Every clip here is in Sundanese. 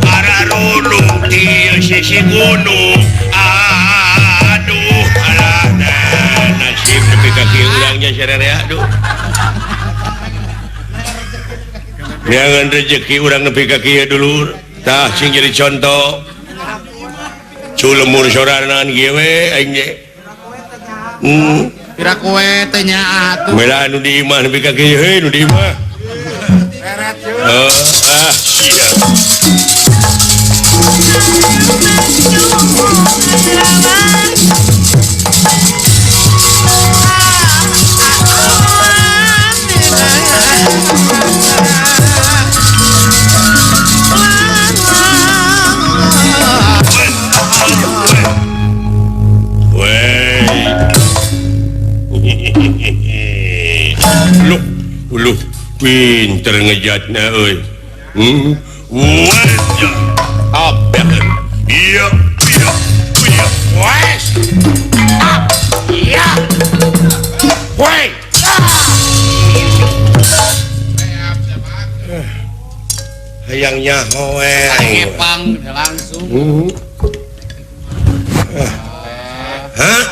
Ararulung di sisi gunung. Aduh, alah, nah, nasib nepi ka kieu urang nya sararea aduh. Jangan rezeki urang nepi ka kieu dulur. Tah sing jadi contoh. Culemur sorangan kieu we aing ge. Pira kowe teh nyaah atuh. Mela nu di imah nepi ka kieu heuy nu di imah. Ah, sia. Loh, loh, pinter ngejatna euy. Wajah. Apa? Iya, iya, iya. Wes. Ah, iya. Woi. Hayang nyaho we. Ngepang langsung. Hah?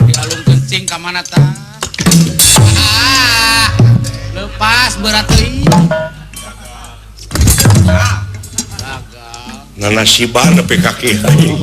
Dialung kencing ka mana tah? Lepas berat teuing. Gagal. Nanasiban nepi ka kieu anjing.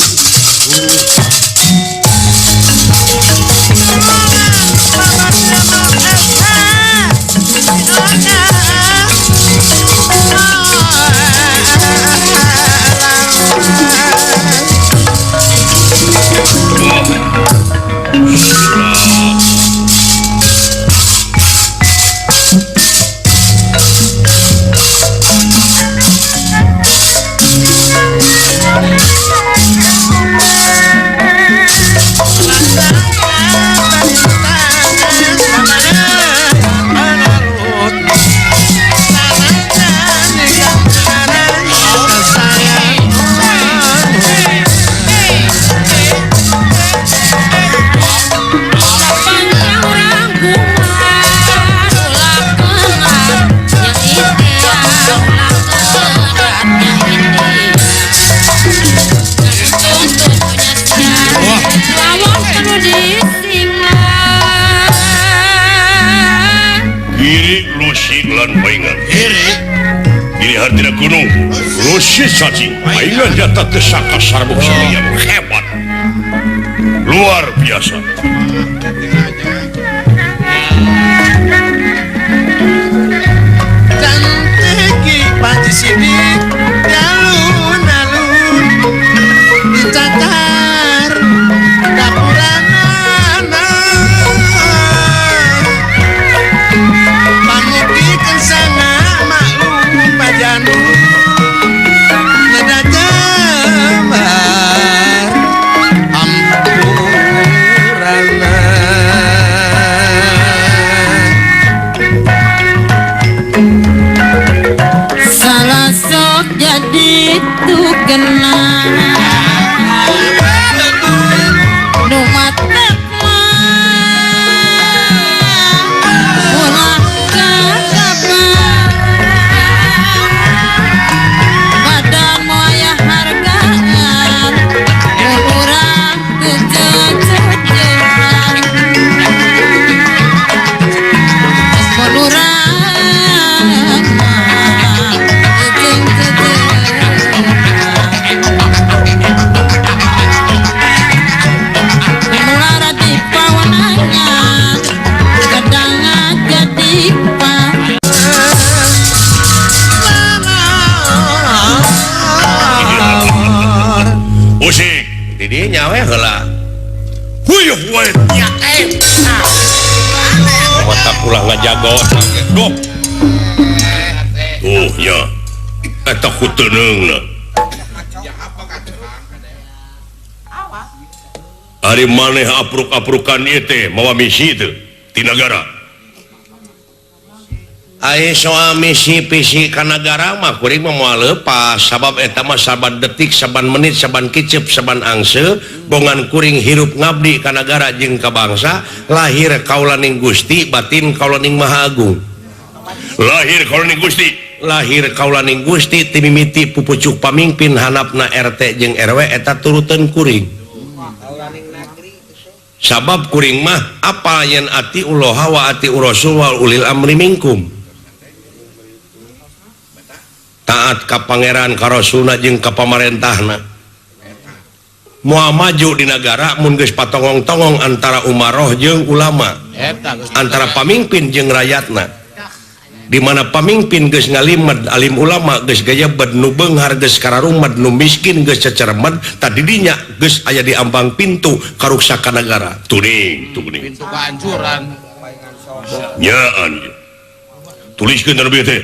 Gunung Rusi cacing paingan jatah tesaka sarbuk yang hebat luar biasa. Cantik panci sidik alun-alun dicatar dapuranana pamukikeun sana maklum pajanu. Mata ulah ngajago. Duh. Tuh nya. Eta ku teuneungna. Ari maneh apruk-aprukan ieu teh mawa misi teu ti nagara. Ai soal misi pisi ka nagara mah kuring mah moal leupas sabab eta mah saban detik, saban menit, saban kicep, saban angse bongan kuring hirup ngabdi ka nagara jeung ka bangsa, lahir kaulaning Gusti, batin kaulaning Maha Agung. Lahir kaulaning Gusti, lahir kaulaning Gusti ti mimiti pupucuk pamingpin hanapna RT jeung RW eta turuteun kuring. Sabab kuring mah apa yen ati uloha wa ati urasul wal ulil amri minkum. Taat ka pangeran ka rasulna jeung ka pamarentahna. Moal maju di nagara mun geus patongong-tongong antara umaroh jeung ulama, antara pamimpin jeung rakyatna. Di mana pamimpin geus ngalimed alim ulama geus gayebed nu beunghar geus kararumed nu miskin geus cecermed tadi dinya geus aya di ambang pintu karuksakan nagara. Tuning tuning pintu kehancuran. Nyaan tuliskeun anu bieu teh.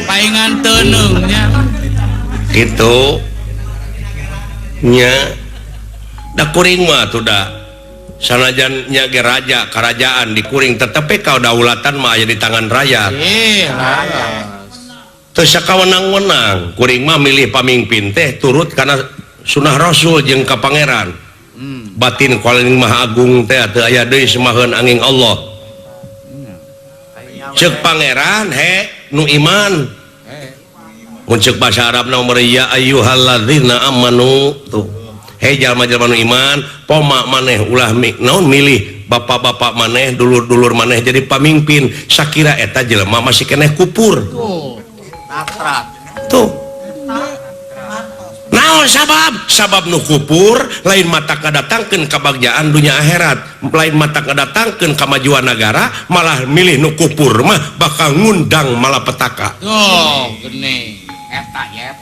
Paingan teuneung nya. Kitu nya da kuring mah atuh da sanajan nya ge raja kerajaan dikuring tetep kadaulatan mah aya di tangan rakyat. Teu sakawenang-wenang kuring mah milih pamimpin teh turut kana sunah rasul jeung ka pangeran. Batin kaling Maha Agung teh teu aya deui semaheun angin Allah. Ceuk pangeran he nu iman. Mun ceuk bahasa Arabna mah ya ayyuhalladzina amanu tuh. Hei jalma-jalma nu iman, poma maneh ulah naon milih bapak-bapak maneh, dulur-dulur maneh jadi pamimpin. Sakira eta jelema masih keneh kupur. Tuh. Naon sabab? Sabab nu kupur lain mata kadatangkeun kabagjaan dunia akhirat, lain mata kadatangkeun kamajuan nagara, malah milih nu kupur mah bakal ngundang malapetaka. Tuh, geuning eta yep.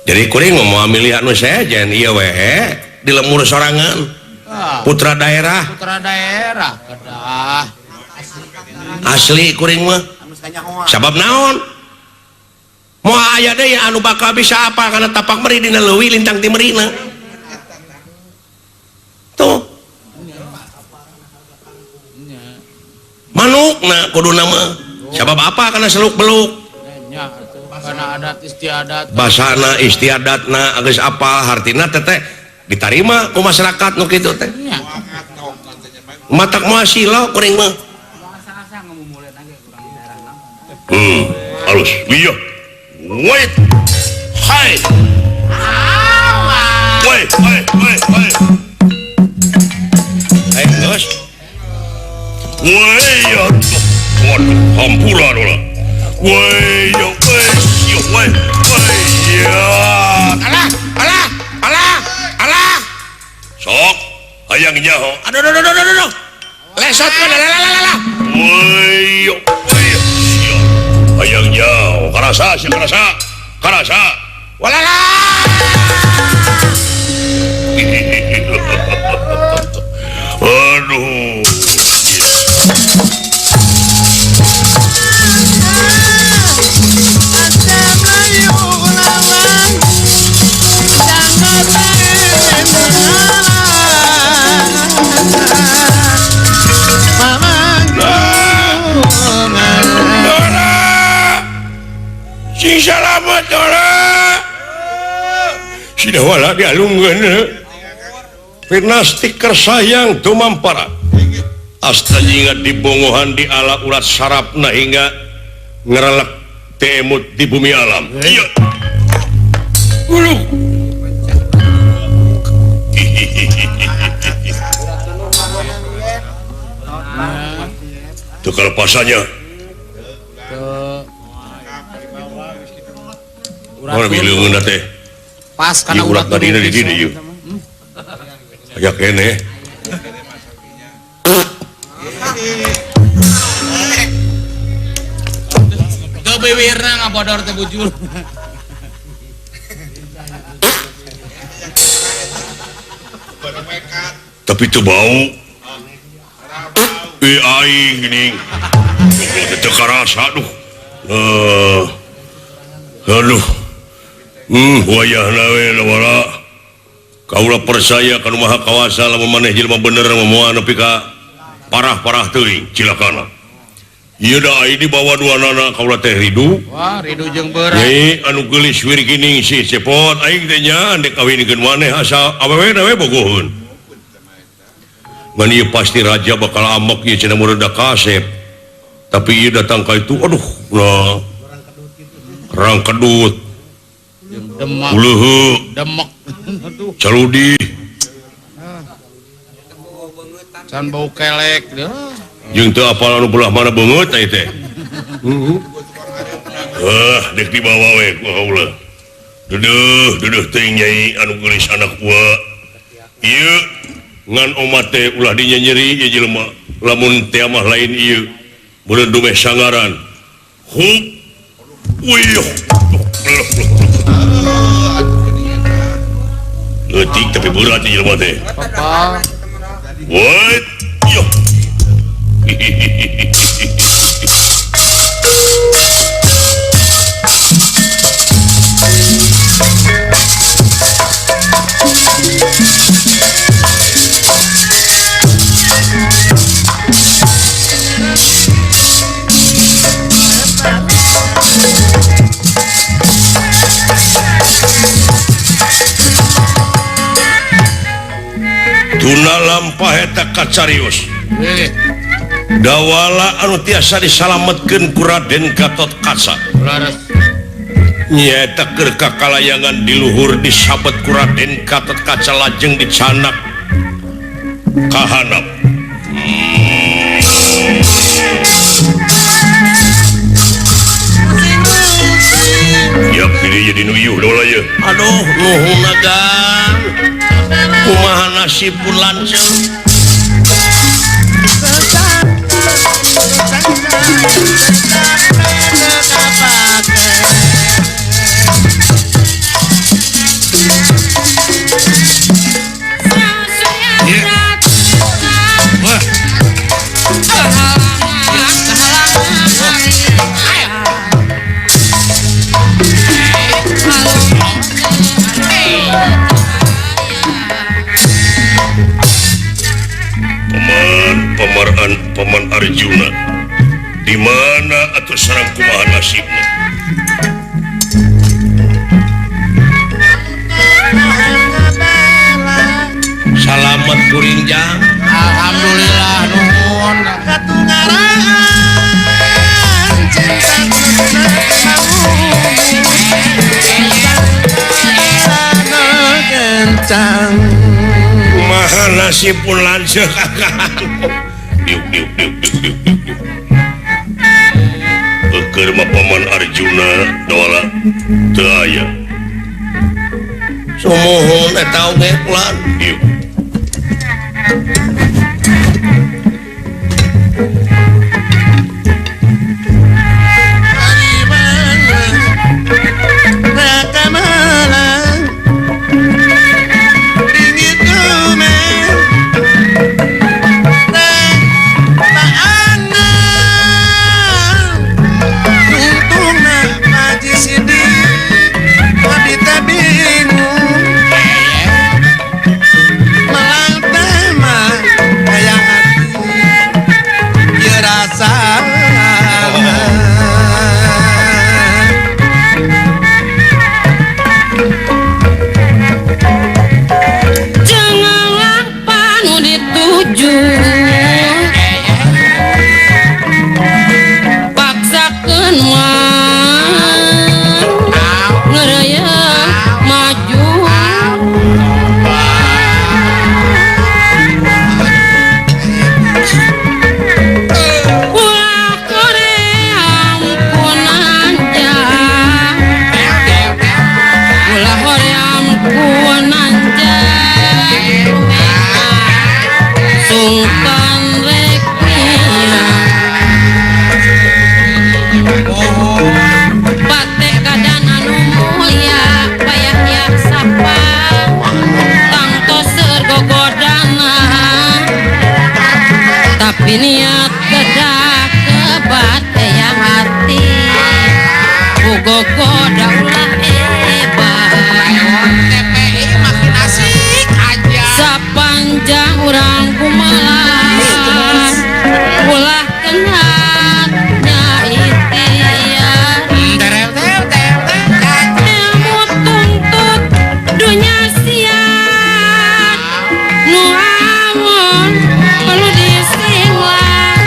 Jadi kuring mau milih anu sejen ieu we di lemur sorangan. Putra daerah. Putra daerah kedah. Asli kuring mah. Sabab naon? Moal aya deui anu bakal bisa apa kana tapak meri dina leuwih lintang ti merina. Tuh. Manukna kuduna mah. Sabab apa kana seluk beluk? Karena adat istiadat basana istiadatna geus apal hartina teteh ditarima ku masyarakat nu kitu teh matak moal silo kuring mah. Halus iya wait hai wait wait wait wait hey geus wait waduh hampura dola wait wait wait alah alah alah alah sok hayang nyaho aduh aduh aduh aduh aduh lesot lah lah lah lah woi woi hayang nyaho karasa sia karasa karasa walala. Aduh. Sing salamet ora. Sida wala dialungkeun. Pinasti kersayang tumampara. Asta hingga dibongohan di ala urat sarapna hingga ngerelek temut di bumi alam. Iya. Uluh. Tuh kelepasannya. Orang bileungeun teh. Pas kana urat tadi di dieu ieu. Aya keneh. Teu biwirna ngabodor teh bujur. Tapi teu bau. Aing geuning. Teu karasa duh. Aduh. Wayahna we wala. Kaula percaya ka nu Maha Kawasa lamun maneh jelema bener moal nepi ka parah-parah teuing cilakana. Ieu da ai dibawa duanana kaula teh ridu. Wah, ridu jeung beurang. Nyai anu geulis wirgining si cepot aing teh nya andek kawinkeun maneh asa awewe we bogoheun. Ngan ieu pasti raja bakal amok ieu cenah meureun da kasep. Tapi ieu datang ka itu aduh nah rang kedut. Demak. Uleuh. Demek. Aduh. Caludi. Can bau kelek deh. Jeung teu apal anu belah mana beungeut teh teh. Heuh, deuk dibawa we ku haula. Deudeuh, deudeuh teuing nyai anu geulis anak gua. Ieu ngan omat teh ulah dinyenyeri ieu jelema. Lamun teh mah lain ieu. Meureun dumeh sangaran. Hup. Wih. Leutik tapi berat ieu jelema teh. Papa. What? Yo. Tuna lampah eta kacarios. Dawala anu tiasa disalametkeun ku Raden Gatotkaca. Nyaeta keur kakalayangan di luhur disabet ku Raden Gatotkaca lajeng dicanak ka handap. Ya pilih jadi nuyuh dola ye. Aduh nuhun agan. Kumaha nasib pun lanceuk. Paman Arjuna di mana atau sareng kumaha nasibna? Salamet kuring jang. Alhamdulillah nuhun. Katungaran cinta kencang. Kumaha nasib pun lanceuk akang. Diuk diuk diuk diuk diuk diuk. Keur mah Paman Arjuna Dawala teu aya. Sumuhun eta oge ulah diuk. Niat kedah kebat yang hati gogoda ulah hebat TPI makin asik aja sapanjang urang kumalas ulah kenatnya ikhtiar ilmu tuntut dunia siar nu awon perlu disinglah.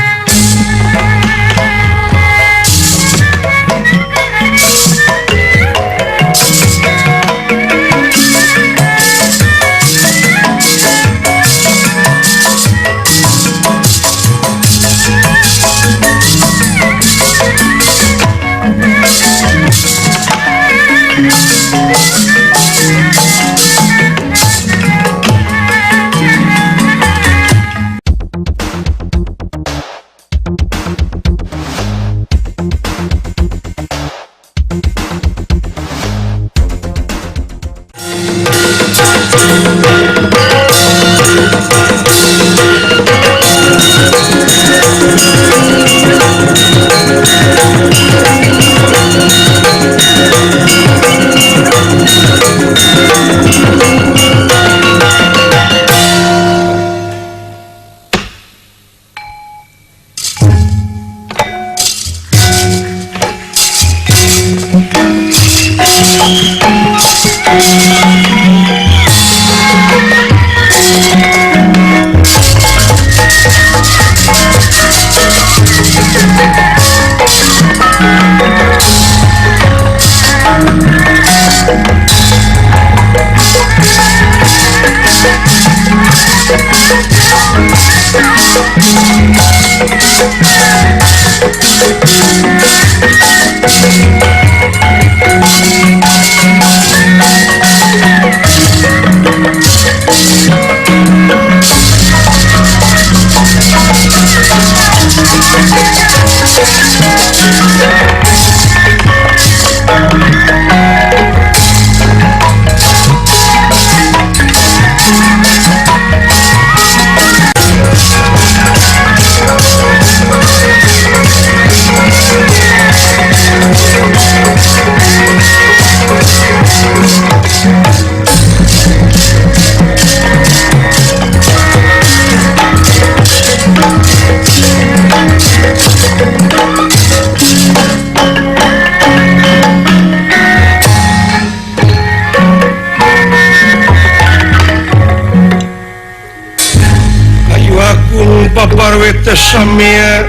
Paparwete samia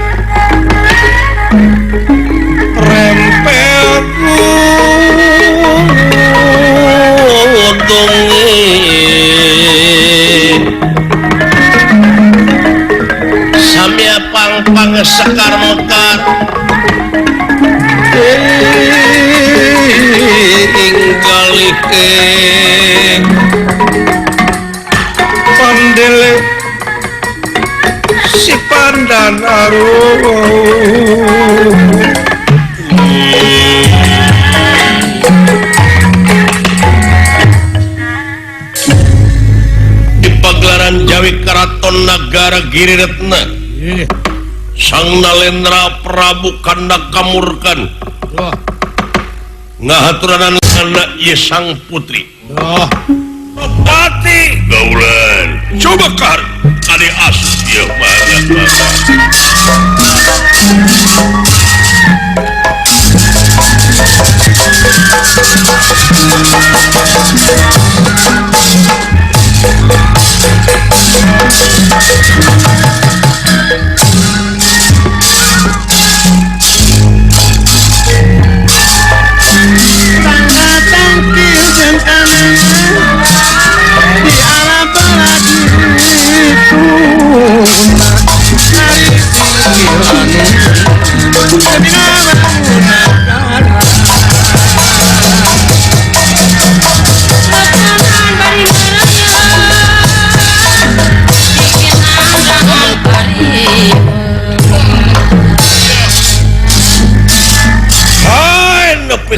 rempel samia pang-pang sekar mekar inggalike pandele si pandan arum di pagelaran Jawi Karaton Nagara Giriretna Sang Nalendra Prabu Kanda Kamurkan ngahaturanan kana ieu sang putri Pati gaulan coba kar kali asup ieu banget.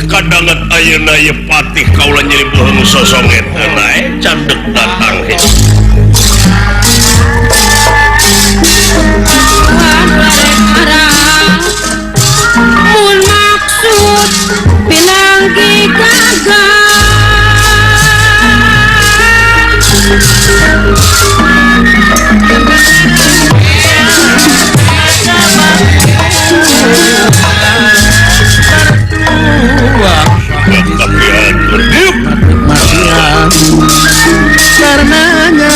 Kadangan ayeuna ieu patih kaula nyeri beuheung sosonget nae candek datang mun maksud pinanggi gagal karenanya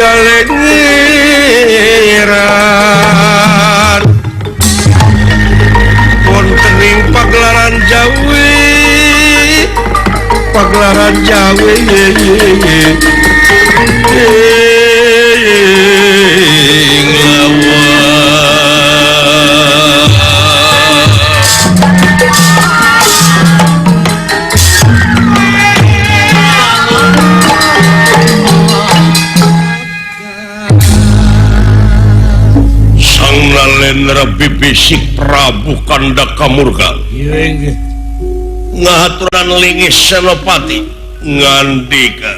Ngalengiran wontening pagelaran Jawi pagelaran Jawi ing lawa. Nalendra Bibisik Prabu Kanda Kamurka ngahaturan lingis Senopati ngandika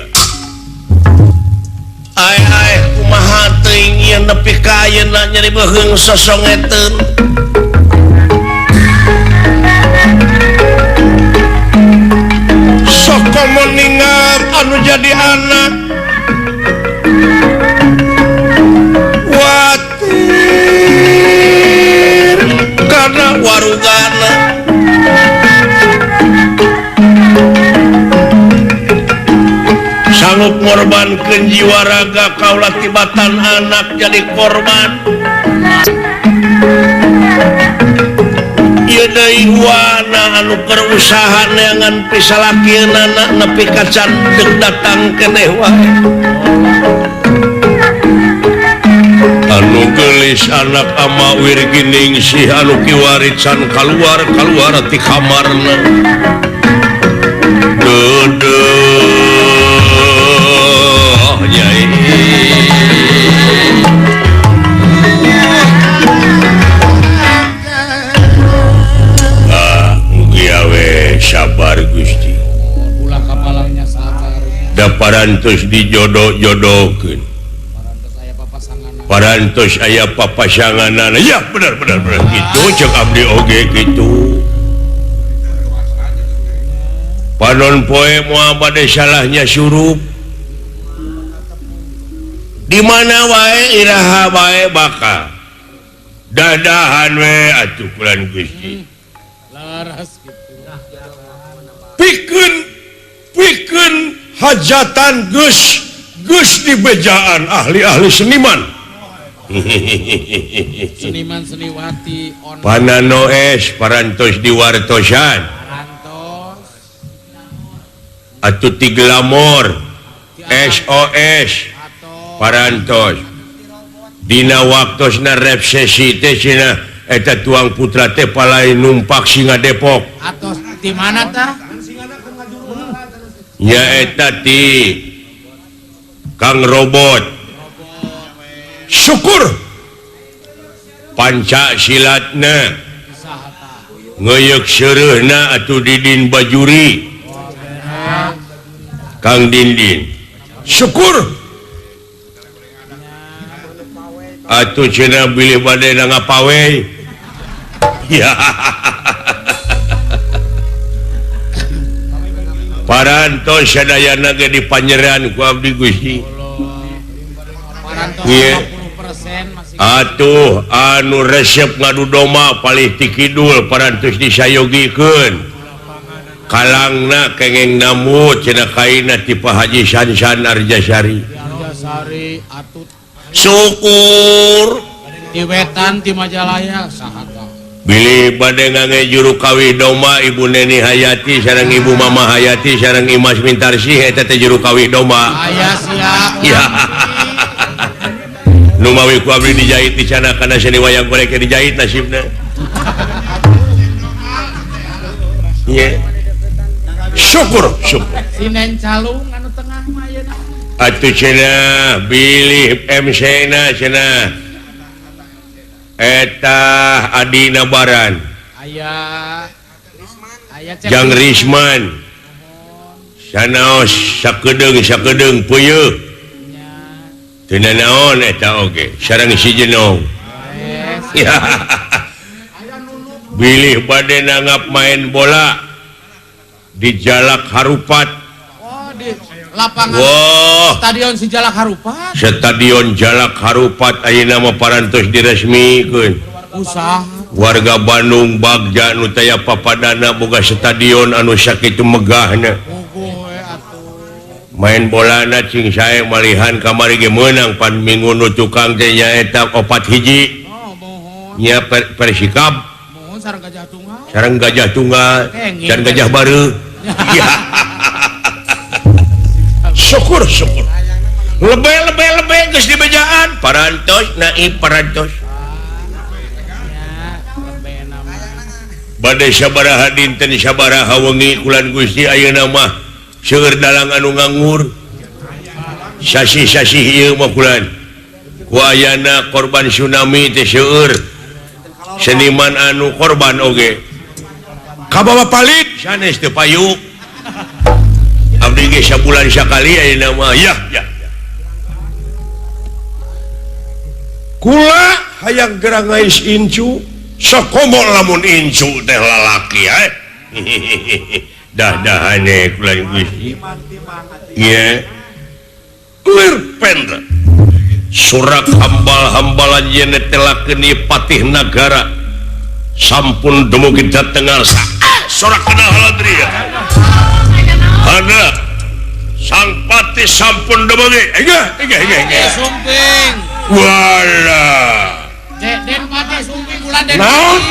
ai ai kumaha teuing ieu nepi ka ayeuna nyeri beuheung sosongeteun sok komo ningar anu jadi anak karena warugana sanggup ngorbankeun jiwa raga kaula tibatan anak jadi korban ieu deui wana anu keur usaha neangan pisalakieunana nepi ka can deuk datang keneh wae anu geulis anak ama Wirginingsih anu kiwari can kaluar kaluar ti kamarna deudeuh nyai ah mugi we sabar Gusti ulah kapalangnya sabar da parantos dijodoh-jodohkeun parantos aya papasanganan ya benar benar benar gitu cek abdi oge gitu panon poe moal bade salahnya surup di mana wae iraha wae bakal dadahan we atuh kulan Gusti laras kitu pikeun pikeun hajatan geus geus dibejaan ahli-ahli seniman seniman seniwati on pananoes parantos diwartosan parantos atuh ti glamor SOS parantos dina waktosna resesi teh cenah eta tuang putra teh palai numpak singa Depok atos di mana tah nya eta ti Kang Robot syukur panca silatna ngeyek seureuhna atuh Didin Bajuri Kang Dindin syukur atuh cenah bilih bade ngapawe ya parantos sadayana ge dipanyeran ku abdi Gusti parantos atuh anu resep ngadu doma palih ti kidul parantos disayogikeun kalangna kengeng namu cenah kaina ti Pak Haji Sansan Arjasari Arjasari atut syukur di wetan ti Majalaya saha tah bilih bade ngange juru kawih doma Ibu Neni Hayati sareng Ibu Mama Hayati sareng Imas Mintarsih eta teh juru kawih doma aya siap ya nu mawi ku abdi dijahit di sana kana seni wayang golek dijahit nasibna ye syukur syukur sinen calung anu tengah mah ayeuna atuh cenah bilih MC na cenah eta Adina Baran aya aya Jang Risman sanaos sakedeung sakedeung peuyeuk teu naon eta oge sareng si Jenong bilih bade nanggap main bola di Jalak Harupat oh, di lapangan wow. Stadion si Jalak Harupat Stadion Jalak Harupat ayeuna mah parantos diresmikeun usaha warga Bandung bagja nu taya papadana boga stadion anu sakitu megahna Main bolana cing sae malihan kamari ge meunang pan minggu nu tukang teh nyaeta 4-1. Oh, mohon. Nya Persikab. Mohon sareng Gajah Tunggal. Sareng Gajah Tunggal dan Gajah Bareuh. Syukur syukur. Lebih geus dibejaan parantos naib parantos. Bade sabaraha dinten sabaraha wengi kulan Gusti ayeuna mah seueur dalang anu nganggur. Sasih-sasih ieu mah kulan. Ku ayana korban tsunami teh seueur. Seniman anu korban oge. Kabawa palit sanes teu payu. Abdi ge sabulan sakali ayeuna mah yah yah. Kula hayang gerang ngais incu sakomo lamun incu teh lalaki eh. Dah-dahane kula Gusti. Ieu clear pendra. Surak hambal-hambalan yen telakeun patih nagara sampun dumugi dhateng ngarsa. Sorak kenal haladria. Hana sang patih sampun dumugi. Engah engah engah engah. Sumping. Walah. Den patih sumping kula den. Naon?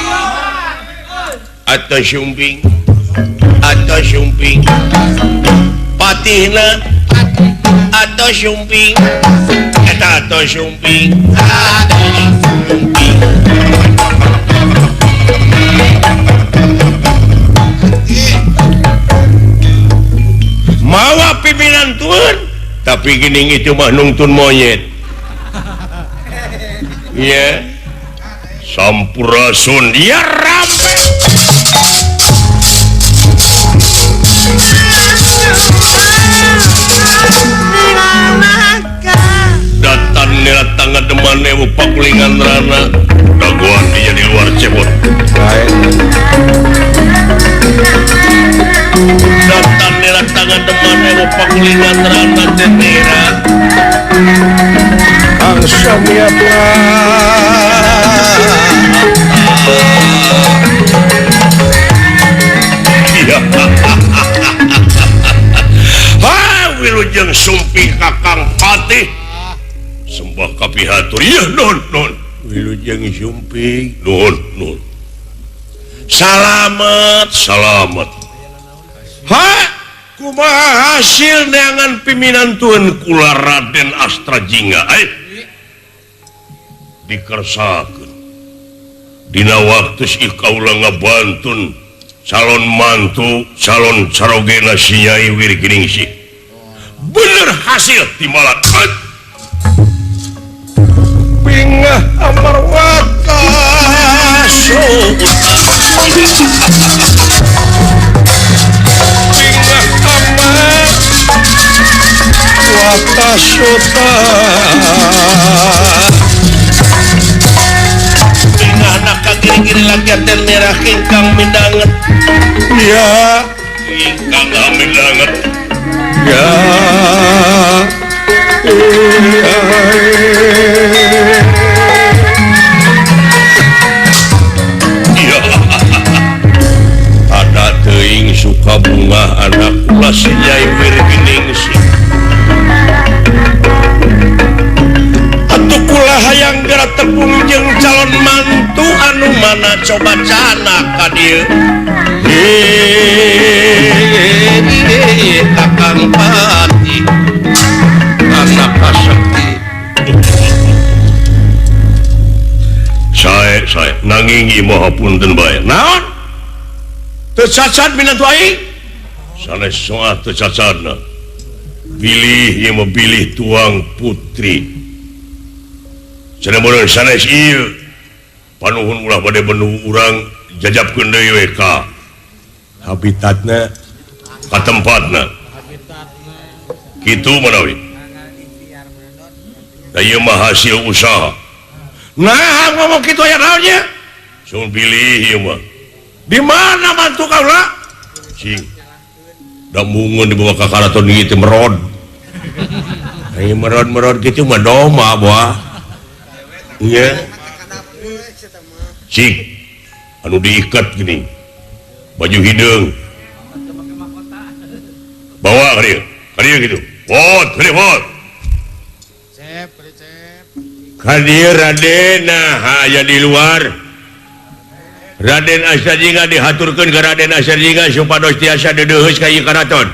Atau sumping. Atau sumping. Patihna atau sumping. Eta atau sumping. Atau sumping. Mawa pimpinan tuan, tapi gini itu mah nungtun monyet. Iya. Sampurasun ya rampe. Datan nila tangga deman ewu pakulingan rana daguan dia di luar cebot. Datan nila tangga deman ewu pakulingan rana tetira. Wilujeng sumping Kakang Patih sembah kapihatur ya nun nun wilujeng sumping nun nun salamet salamet ha kumaha hasil neangan piminantuan kula Raden Astra Jingga dikersakeun dina waktu si kaula ngabantun calon mantu calon carogena si Nyai Wirginingsih bener hasil timbalan bingah amarwata bingah amarwata suta bingah naka giri-giri lagi aten merah ingkang mindanget ya ingkang mindanget ya ya ada teuing suka bunga anak kula si Nyai Wirginingsih atuh kula hayang geura tepung jeung calon mantu anu mana coba cana ka dieu. Kakang Pati anak kasekti sae sae nanging ieu mah punten bae naon teu cacat minantu aing sanes soa teu cacatna bilih ieu mah bilih tuang putri cenah meureun sanes ieu panuhun ulah bade benung urang jajabkeun deui we ka habitatna ka tempatna kitu manawi da ieu mah hasil usaha nah ngomong kitu aya naon nya sun pilih ieu mah di mana mantu kaula cing da mungun dibawa ka karaton ieu teh merod ai merod-merod kitu mah doma boah nya cing anu diikat gini baju hideung bawa ka dieu gitu Wot, repot. Cep, cep. Ka dieu Raden nah aya di luar. Raden Astajingga dihaturkeun ka Raden Astajingga supados tiasa deudeuheus ka ieu karaton.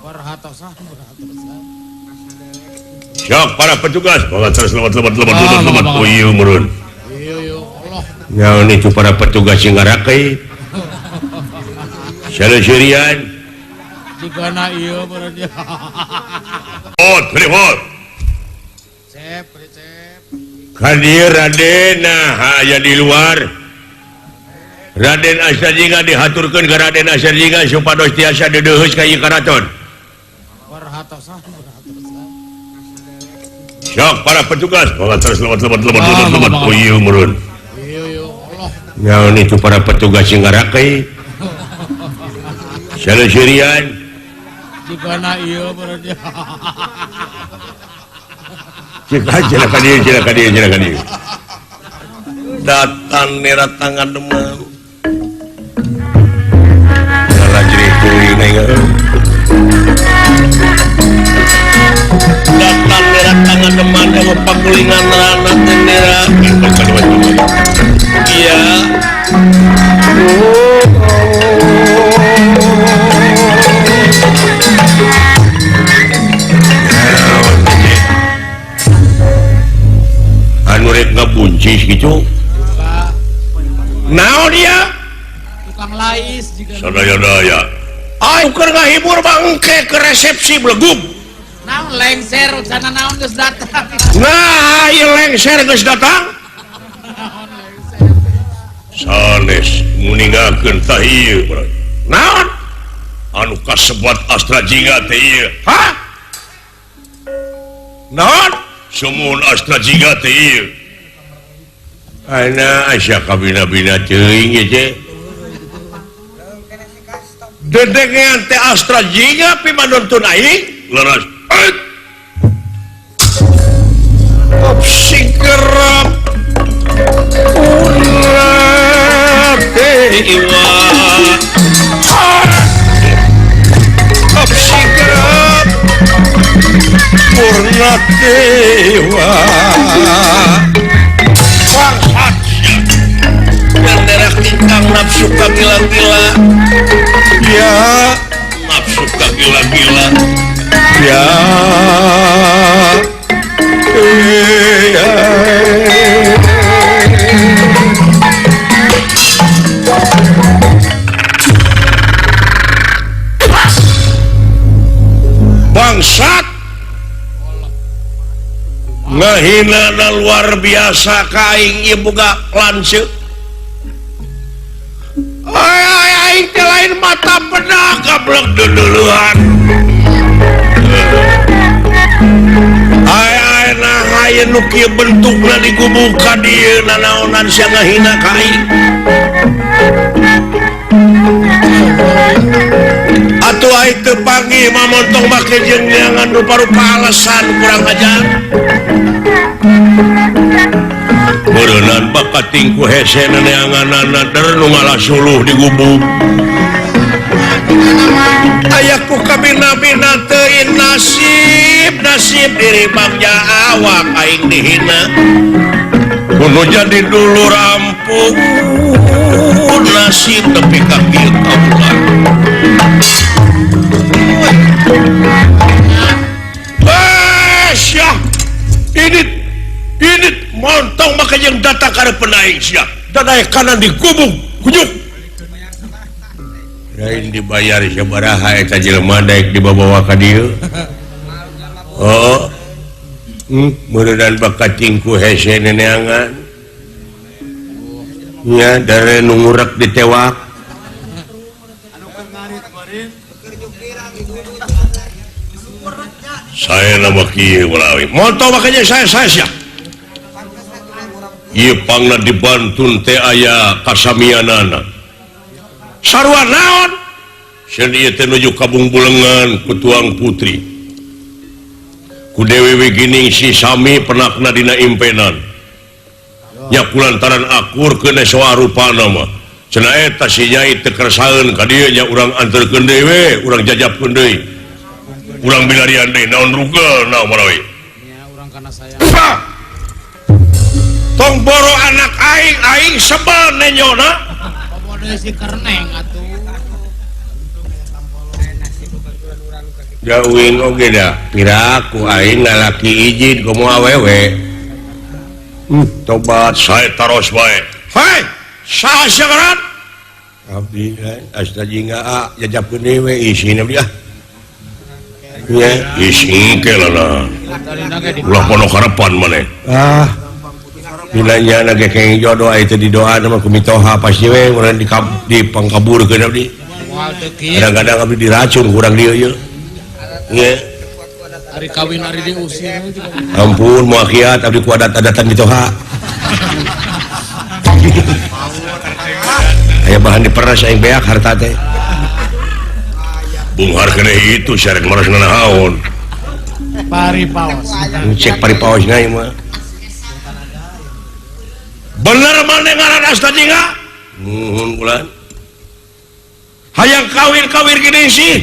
Perhatosan, perhatosan. Sok para petugas, mangga terus lewat lewat lewat lewat lewat. Oh ieu meureun. Ieu ieu Allah. Naon itu para petugas sing ngarakeut. Saleuserian. Jigana ieu meureun dia. Ot, repot. Cep, cep. Ka dieu Raden nah aya di luar. Raden Astajingga dihaturkeun ka Raden Astajingga supados tiasa deudeuheus ka ieu karaton. Perhatosan, perhatosan. Sok para petugas, mangga terus lewat lewat lewat lewat lewat. Oh ieu meureun. Ieu ieu Allah. Naon itu para petugas sing ngarakeut. Saleuserian. Jigana ieu meureun dia. Silakan dieu, silakan dieu, silakan dieu. Datang neratangan demam. Datang neratangan demam kalau pakulingan rana tendera. Iya. Anu rek ngabuncis gitu. Naon dia? Tukang lais juga. Sadaya-daya. Ayo keur ngahibur bangke ke resepsi belegub. Naon lengser sana naon geus datang. Nah, ieu lengser geus datang. Sanes nguningakeun tah ieu. Naon? Anu kasebat Astra Jingga teh ieu. Hah? Naon? Sumuhun Astra Jingga teh ieu. Ana asa kabina-bina teuing ieu teh. Dedengean teh Astra Jingga pimanuntun aing leres. Opsi kerap ular dewa. Opsi kerap purna dewa. Bangsat bendera tingkang nafsu kagila-gila. Ya nafsu kagila-gila. Ya bangsat ngahina na luar biasa ka aing ieu boga lanceuk. Ay aing teh lain mata pedah gablek dululuhan. Ay ay nah aya nu kieu bentukna digubuk ka dieu nanaonan sia ngahina ka aing. Atuh aing teu panggih mah montong make jeung neangan rupa-rupa alasan kurang ajar. Meureunnan bakating ku hese neanganana der nu ngalasuluh digubuk. Aya ku kabina-bina teuing nasib nasib diri bagja awak aing dihina. Kudu jadi dulur ampun nasib tepi ka kieu kaula. Syah ini montong maka yang datang karena aing sia. Dadae kanan digubuk kunyuk. Lain dibayar sabaraha eta jelema daek dibawa ka dieu. Oh. Meureunnan bakating ku hese neneangan. Nya dare nu ngurek ditewak. Saya nama kieu walawi. Montong makanya saya sia. Ieu pangna dibantun teh aya kasamianana. Sarua naon? Sieun ieu teh nuju ka bungbulengan ku tuang putri. Ku Dewi Wigining si sami penakna dina impenan. Nya kulantaran akur keun soa rupana mah. Cenah eta si Nyai teu kersaeun ka dieu nya urang anterkeun deui we, urang jajabkeun deui. Urang bilarian deui naon rugel naon marawi. Nya urang kana sayang. Tong boro anak aing aing sebel nenyona. Komo deui si kerneng atuh. Jauhin oge da piraku aing lalaki izin komo awewe. Tobat saya taros bae. Hei, saha sia ngaran? Abdi asta jingga a jajapkeun deui we isin abdi ah. Nya isin ke lah. Ulah pono karepan maneh. Ah. Dina nya ge kenging jodoh aya teu didoa mah ku mitoha pasti we urang dipangkaburkeun abdi. Kadang-kadang abdi diracun ku urang dieu ieu. Nya. Ari kawin ari diusir juga. Ampun muakiat abdi ku adat-adatan mitoha. Aya bahan diperas aing beak harta teh. Bunghar keneh itu syarek maras nanaon. Pari paos. Cek pari paos na ieu mah. Bener maneh ngaran asta jingga? Nuhun bulan. Hayang kawin-kawin gini sih.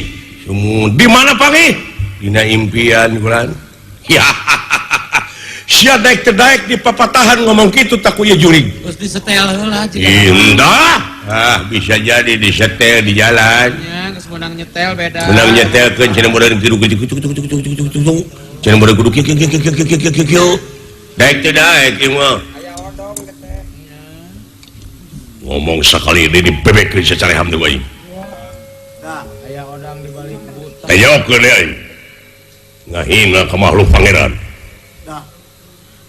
Sumun di mana panggih? Dina impian bulan. Ya. Sia daek teu daek di papatahan ngomong kitu tak ku ieu jurig. Geus disetel heula jiga. Indah. Ah, bisa jadi disetel di jalan. Nya geus meunang nyetel beda. Meunang nyetelkeun cenah meureun kitu kitu kitu kitu kitu kitu kitu. Cenah meureun kudu kieu kieu kieu kieu kieu kieu kieu. Daek teu daek ieu mah. Aya odong teh. Ngomong sakali deui dibebekkeun sacareham teh bae. Tah, aya odang di balik buta. Tayokeun deui. Ngahina ka makhluk pangeran.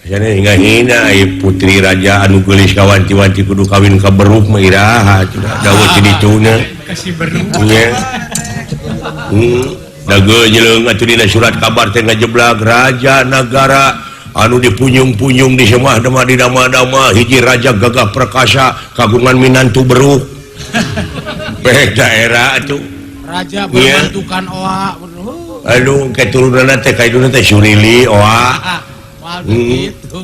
Jadi ngahina ai putri raja anu geulis kawanti-wanti kudu kawin ka beruk mah iraha cenah daweuh ti dituna. Kasih beruk. Nya. Dageul jeleung atuh dina surat kabar teh ngajeblag raja nagara anu dipunjung-punjung di semah dema di dama-dama hiji raja gagah perkasa kagungan minantu beruk. Pek daerah atuh. Raja berbentukan oa. Aduh keturunanna teh kaiduna teh Surili oa. Gitu.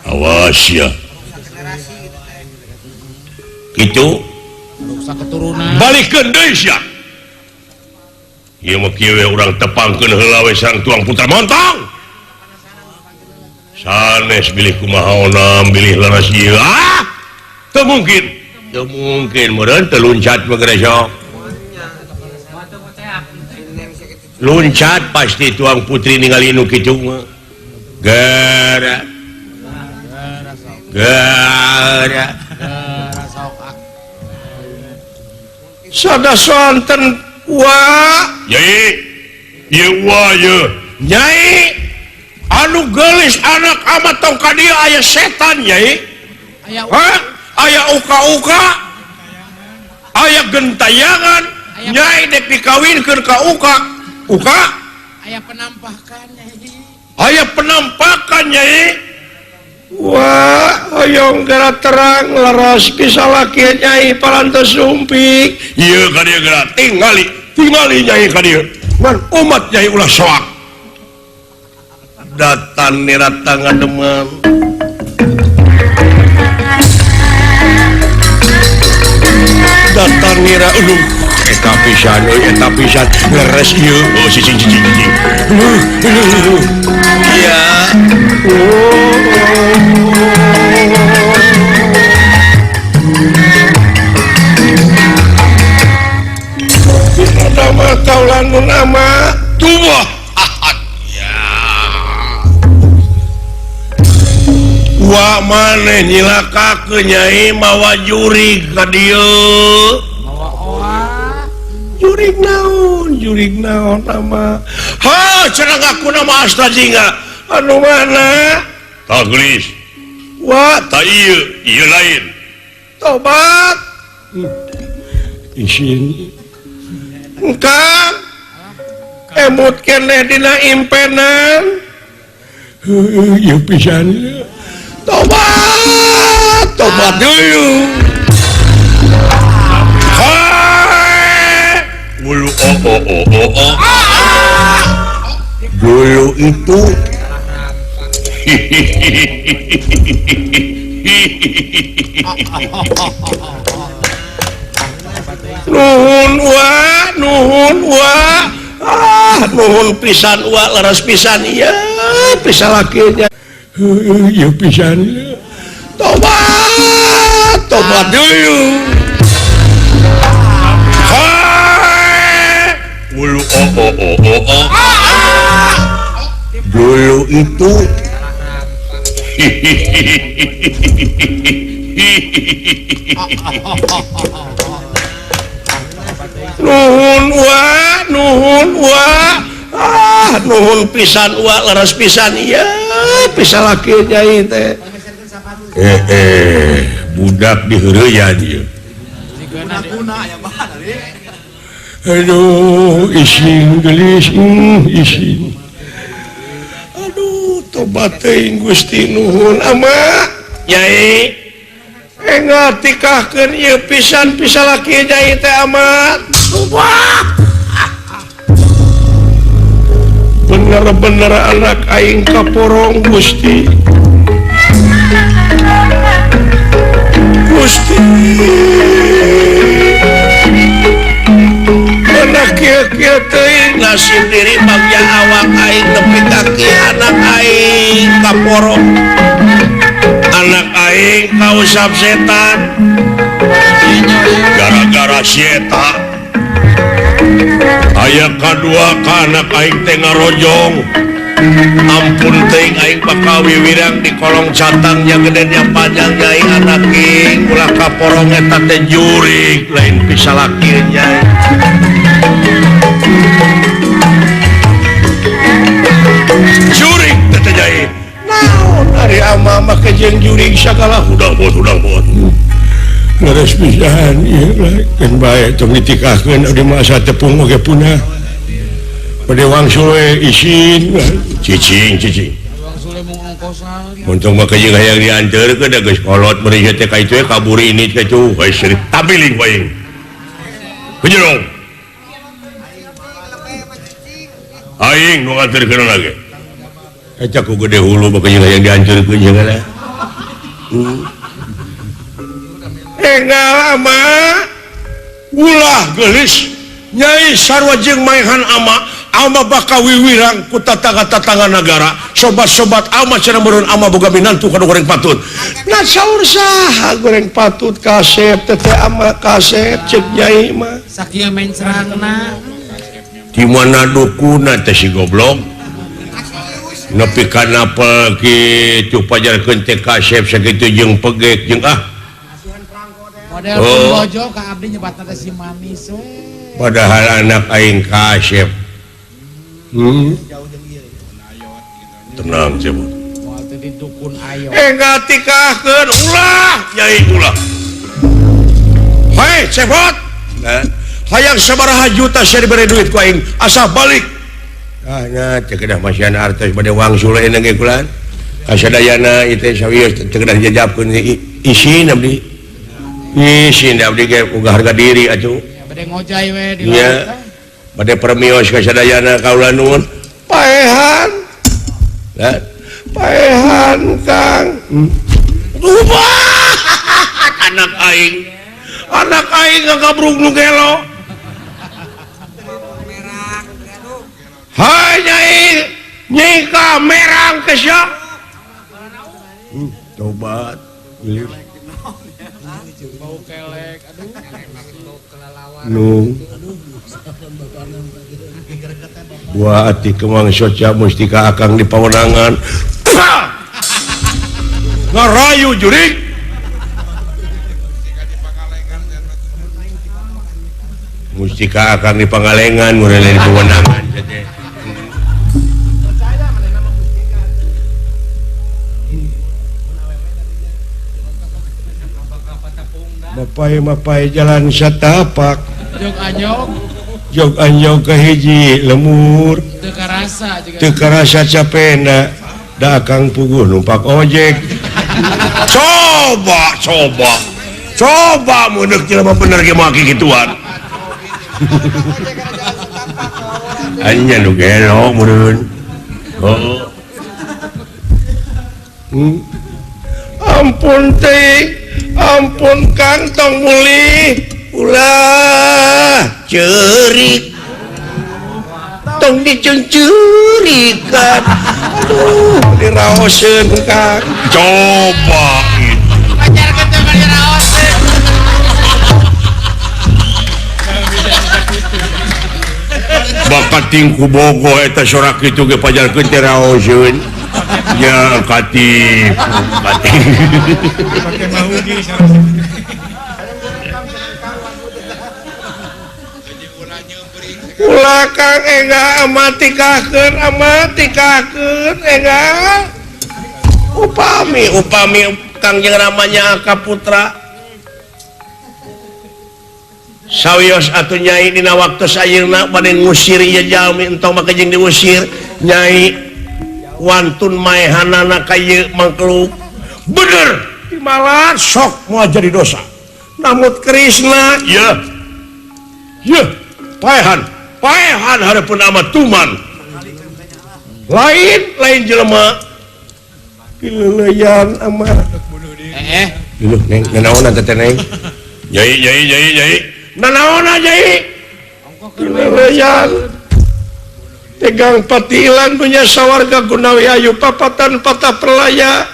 Awas ya. Gitu. Keturunan. Balikeun deui sia. Ieu mah kieu we urang tepangkeun heula we sareng tuang putra montong. Sanes bilih kumaha onam bilih leres ieu. Ah! Teu mungkin. Teu mungkin meureun teu luncat mah geus. Luncat pasti tuang putri ningali nu kitu mah. Gara. Gara. Sada sonten wa. Nyai. Ieu wa ye. Nyai. Anu geulis anak amat tong ka dieu aya setan nyai. Aya aya uka-uka. Aya gentayangan. Nyai dek dikawinkeun ka uka. Uka aya penampakan nyai. Aya penampakan nyai. Wah, hoyong geura terang leres pisalaki nyai parantos sumpik. Ieu ka dieu geura tingali, tingali nyai ka dieu. Ngan umat nyai ulah soak. Datan nirata ngademan. Datan nira aduh. Eta pisan euy, eta pisan leres ieu. Oh, cicing cicing cicing. Iya. Nama kaulan nama tubuh. Ya. Wa maneh nyilakakeun nyai mawa jurig ka dieu. Jurig naon nama. Ha, cenah ngaku nama asta jingga. Anu mana? Tah geulis. Wah, tah ieu, ieu lain. Tobat. Isin. Kang. Emut keneh dina impenan. Heuh, ieu pisan. Tobat, tobat deui. Bulu oh oh oh oh oh. Dulu itu nuhun wa, nuhun wa. Nuhun pisan wa leres pisan ieu pisalaki nya. Heueuh ieu pisan. Tobat, tobat deui. Ulu o o o o o. Dulu itu nuhun wa, nuhun wa. Ah, nuhun pisan wa, leres pisan ieu pisalaki nyai teh. Budak diheureyan ieu. Aduh, isin gelis, isin. Aduh, tobat teuing Gusti nuhun ama nyai. Enggal tikahkeun ieu pisan pisalaki nyai teh ama. Bener-bener anak aing kaporong Gusti. Gusti. Kieu-kieu teuing nasib diri bagja awak aing nepi ka kieu anak aing kaporong. Anak aing kausap setan. Gara-gara si eta aya kadua ka anak aing teh ngarojong. Ampun teuing aing bakal wiwirang di kolong catang nya gedenya panjang nyai anak aing ulah kaporong eta teh jurig lain pisalaki nyai. Jurig teh nyai. Naon ari ama make jeung jurig sagala hudang bot hudang bot. Leres pisan ieu keun bae tong ditikahkeun abdi mah asa tepung oge punah. Bade wangsul we isin cicing cicing. Untung mah jeung hayang dianteurkeun da geus kolot meuri teh ka itu kabur ini ka itu we seurit tabiling wae. Kujero. Aing nu nganterkeun lagi. Eta ku gede hulu mah jeung hayang dianteurkeun jeung kana. Enggal ama ulah geulis nyai sarua jeung maehan ama ama bakal wiwirang ku tatangga-tatangga nagara sobat-sobat ama cenah meureun ama boga minantu kana goreng patut. Nah saur saha goreng patut kasep teteh ama kasep cek nyai mah sakieu mencrangna di mana dukuna teh si goblok nepi ka napel kitu pajarkeun teh kasep sakitu jeung pegek jeung ah model oh. Bojo ka abdi nyebatna teh si manis we. Padahal anak aing kasep. Tenang coba. Enggal tikahkeun ulah nyai ulah. Hei cepot. Hayang sabaraha juta sia dibere duit ku aing asa balik. Ah nya teu kedah masihan artos bade wangsul we ge kulan. Kasadayana ieu teh sawios teu kedah dijajabkeun isin abdi. Isin abdi ge boga harga diri atuh. Bade ngojay we di laut. Bade permios kasadayana kaula nuhun. Paehan. Lah, paehan Kang. Ubah anak aing. Anak aing ngagabrug nu gelo. Hai nyai, nyai ka merang kesya. Tobat. Bau kelek, aduh. Nu. Buah ati kemang soca mustika akang di pawenangan. Ngarayu jurig. Mustika akang di Pangalengan, mun lain di pawenangan. Mapai-mapai jalan satapak. Jog anyog. Jog anyog ke hiji lemur. Teu karasa juga. Teu karasa capena. Da akang puguh numpak ojek. Coba, coba. Coba mun deuk jelema bener ge moal kikituan. Anya nu gelo meureun. Oh. Ampun teh. Ampun Kang tong mulih ulah ceurik. Tong dicencurikan. Aduh, diraoseun Kang. Coba itu. Pajarkeun teh diraoseun. Bakat tingku bogo eta sorak kitu ge pajarkeun teh raoseun. Ya katipu, katipu. Pake mahugi sareng. Ulah Kang enggak amatikakeun, amatikakeun enggak. Upami, upami Kang jeung ramanya Aka Putra. Sawios atuh Nyai dina waktu ayeuna bade ngusir ieu jalmi entong make jeung diusir Nyai wantun maehanana ka ieu mangkluk. Bener, dimalah sok moal jadi dosa. Namut Krisna, yeuh. Yeuh, paehan. Paehan hareupeun amat tuman. Lain lain jelema. Pileuleyan amat. Leuh neng nanaonan teh neng. Nyai nyai nyai nyai. Nanaonan nyai. Pileuleyan. Tegang patilan punya sawarga Gunawi Ayu papatan patah perlaya.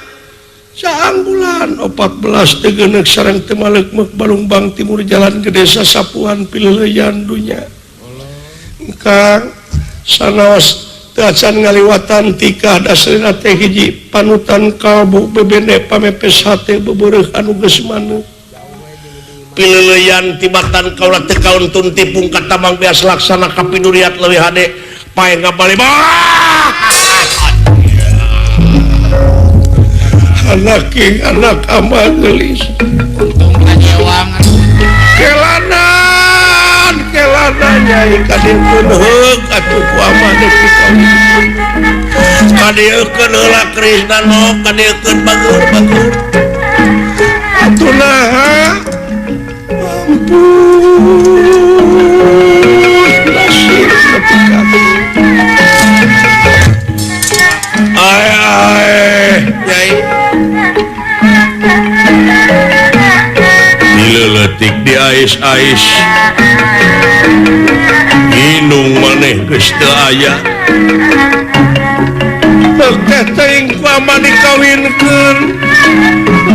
Saang bulan 14 tegenek sareng temalek mek Balungbang Timur jalan ke desa Sapuhan Pileuleyan dunya. Kang sanaos teu acan ngaliwatan tikah dasrina teh hiji panutan kalbu bebene pamepes hate beubeureuh anu geus maneuh. Pileuleyan tibatan kaula teu kauntun tipung ka Tamang Beas laksana kapiduriat leuwih hade pae ngabali. Anak king anak amat gelis. Untung kajewangan. Kelanan, kelanan nyai kadiekeun heuk atuh ku amah nepi ka kadiekeun heula Krisna no kadiekeun bagur-bagur. Atuh naha? Ampun nasib nepi ka ai ai nyai. Dileletik di ais-ais inung maneh geus teu aya teh teuing ku amah dikawinkeun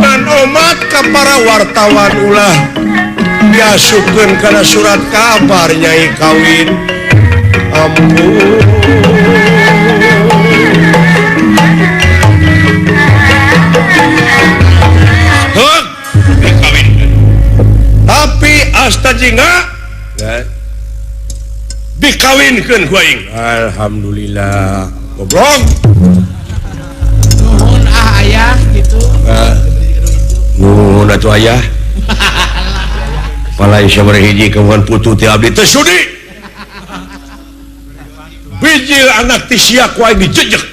ngan omat ka para wartawan ulah diasupkeun kana surat kabar nyai kawin. Ampun tapi asta jingga dikawinkeun ku aing. Alhamdulillah. Goblok. Nuhun ah ayah gitu. Nuhun atuh ayah. Palai sabaraha hiji kawan putu ti abdi teu sudi. Bijil anak ti sia ku aing dijejek.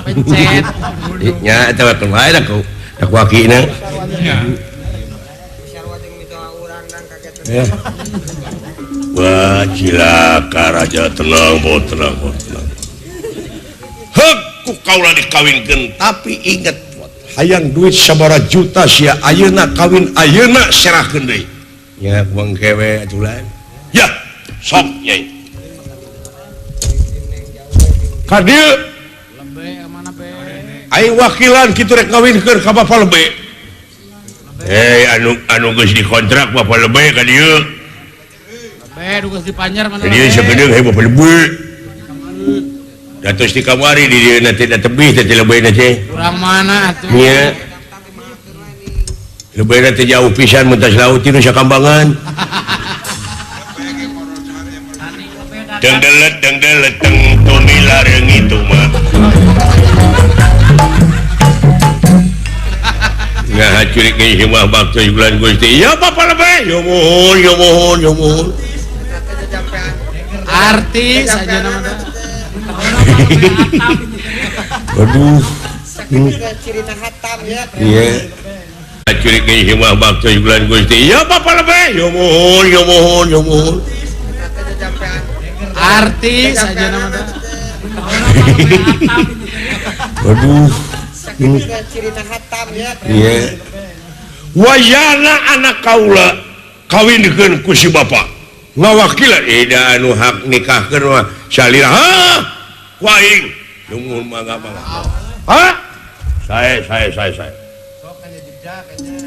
Pencet. Nya eta mah kumaha da ku akina. Ya. Wah, cilaka raja tenang, bo tenang, bo tenang. Heuk ku kaula dikawinkeun, tapi inget hayang duit sabaraha juta sia ayeuna kawin ayeuna serahkeun deui. Nya bangke we atuh. Ya, sok nyai. Ka dieu lebe mana be? Aing wakilan kitu rek ngawinkeun ka Bapak lebe. Anu geus dikontrak Bapak lebe ka dieu. Lebe nu geus dipanjer mana? Ka dieu sakedeung he Bapak lebe. Datos di kamari di dieu na teh da tebih teh lebena teh. Urang mana atuh? Nya. Lebena teh jauh pisan mun tas laut ti nu sakambangan. Dengdelet dengdelet teng tuni lareung itu mah. Nah, curik ge mah bakto bulan Gusti. Ya Bapak lebe. Ya mohon, ya mohon, ya mohon. Artis aja nama. Aduh. Cerita hatam ya. Iya. Curik ge mah bakto bulan Gusti. Ya Bapak lebe. Ya mohon, ya mohon, ya mohon. Artis aja nama. Aduh. Cerita hatam ya. Iya. Wayana anak kaula kawinkeun ku si bapak. Ngawakilan ida anu hak nikahkeun mah salira. Hah? Ku aing. Sumuhun mangga mangga. Hah? Saya. Sok aya jejak nya.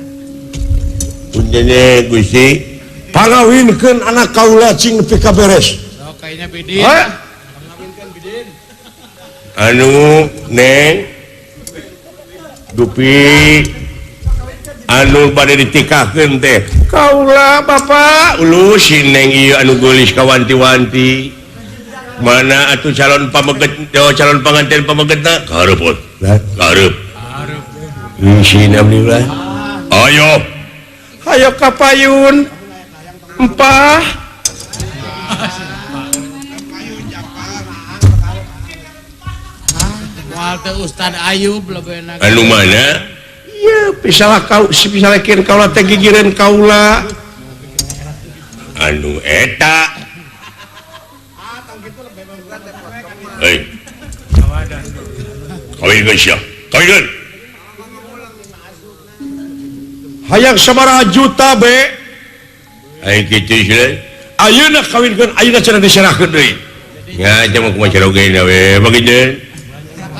Punjene Gusti, pangawinkeun anak kaula cing nepi ka beres. Sok kayaknya bidin. Hah? Pangawinkeun bidin. Anu Neng Dupi anu bade ditikahkeun teh kaula Bapak ulu si Neng ieu anu geulis kawanti-wanti mana atuh calon pameget calon panganten pamegetna kareup kareup si abdi ulah ayo ayo ka payun empah moal teh Ustad Ayub lebih enak anu mana ieu pisalah kau si pisalakeun kaula teh gigireun kaula anu eta hei kawinkeun sia kawinkeun hayang sabaraha juta be ai kitu sia ayeuna kawinkeun ayeuna cenah diserahkeun deui nya jam kumaha cara oge we bagikeun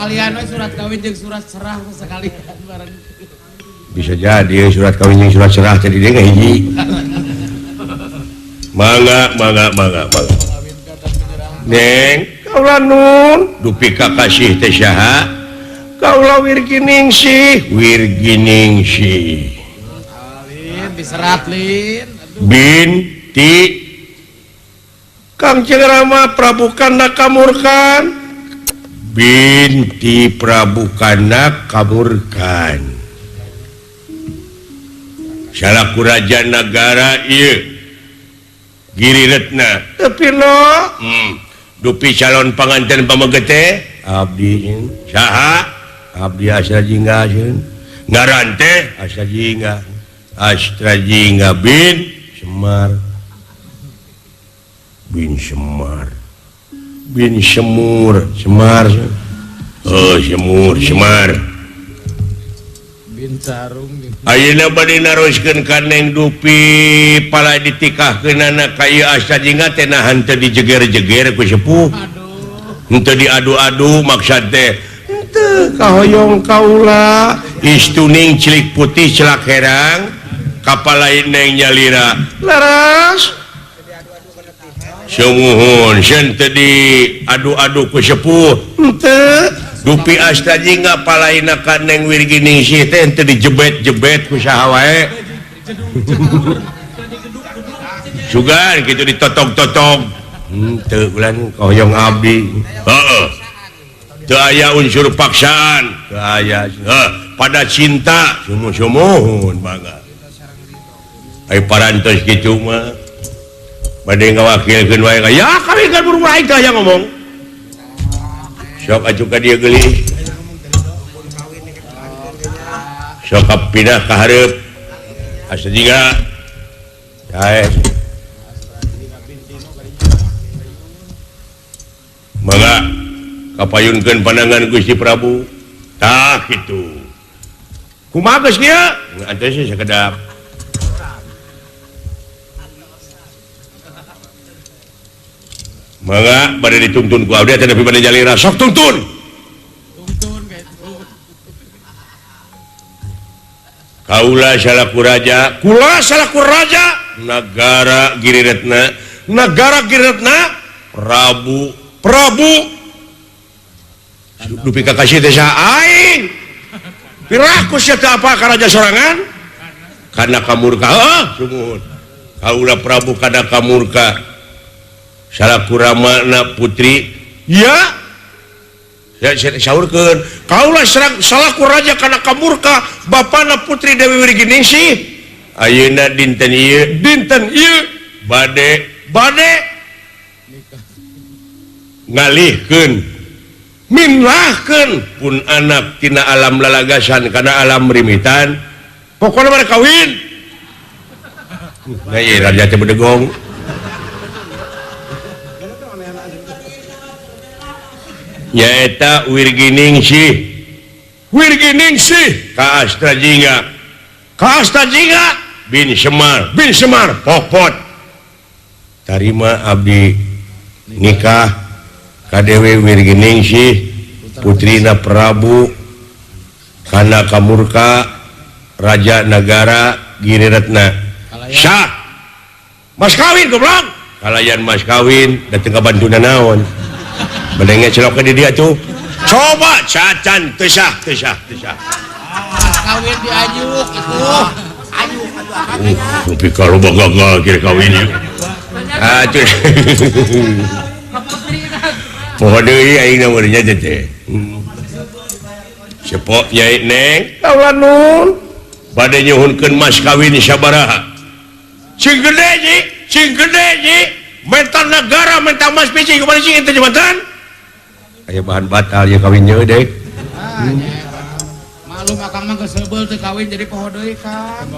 sekalian we surat kawin jeung surat serah sekalian bareng. Bisa jadi surat kawin jeung surat serah jadi deui hiji. Mangga mangga mangga mangga. Neng, kaula nun dupi ka kasih teh saha? Kaula Wirginingsih, Wirginingsih. Lin diserat lin. Binti Kang Jeng Rama Prabu Kanda Kamurkan. Binti Prabu Kanda Kamurkan. Salaku raja nagara ieu Giri Retna. Tapi lo dupi calon panganten pameget teh abdi saha? Abdi Astra Jingga ngaran teh Astra Jingga. Astra Jingga bin Semar. Bin Semar. Bin Semur, Semar. Oh, Semur, Semar. Bin Sarung. Ayeuna bade naroskeun ka Neng Dupi pala ditikahkeunana ka ieu Astra Jingga teh nahan teu dijeger-jeger ku sepuh. Henteu diadu-adu maksad teh. Henteu kahoyong kaula istuning cilik putih celak herang kapalain Neng nyalira. Laras. Sumuhun sen teu diadu-adu ku sepuh. Henteu Dupi Astra Jingga palaina ka Neng Wirginingsih teh henteu dijebet-jebet ku saha wae. Sugan kitu ditotog-totog. Henteu ulan kahoyong abdi. Heeh. Teu aya unsur paksaan, teu aya. Heuh, pada cinta sumuhun mangga. Ai parantos kitu mah bade ngawakilkeun wae ya kami kan buru aing teh aya ngomong. Sok atuh ka dieu geulis. Sok pindah ka hareup. Asa jiga. Sae. Mangga kapayunkeun pandangan Gusti Prabu. Tah kitu. Kumaha geus kieu? Antos sakedap. Mangga bade dituntun ku abdi teh bade jalira sok tuntun. Tuntun kitu. Kaula salaku raja, kula salaku raja nagara Giriretna, nagara Giriretna Prabu, Prabu. Dupi ka kasih teh saha aing. Piraku sia teu apa ka raja sorangan? Kana kamurka, heuh, sumuhun. Kaula Prabu kana kamurka. Salaku ramana putri ya saurkeun kaula salaku raja kana kamurka bapana putri Dewi Wirginingsih ayeuna dinten ieu bade bade ngalihkeun minlahkeun pun anak tina alam lalagasan kana alam rimitan pokona mah kawin. Nah ieu raja teh bedegong nyaeta Wirginingsih Wirginingsih ka Astra Jingga ka Astra Jingga bin Semar popot Tarima abdi nikah ka Dewi Wirginingsih putrina Prabu Kana Kamurka Raja Nagara Giriretna. Syah. Mas kawin goblok. Kalayan mas kawin dateng ka bantuna naon. Bedenge celok di dia tuh. Coba cacan teu sah teu sah teu sah. Mas kawin diajuk itu. Tapi kalau gagal kira kawin ya. Atuh. Poho deui aing namanya teh. Cepok nyai neng kaula nun. Bade nyuhunkeun mas kawin sabaraha? Sing gede nyi, sing gede nyi. Menta negara menta mas biji kumaha sing teh jabatan? Aya bahan batal ya kawin nya deui. Maklum akang mah geus seubeuh teu kawin jadi poho deui Kang.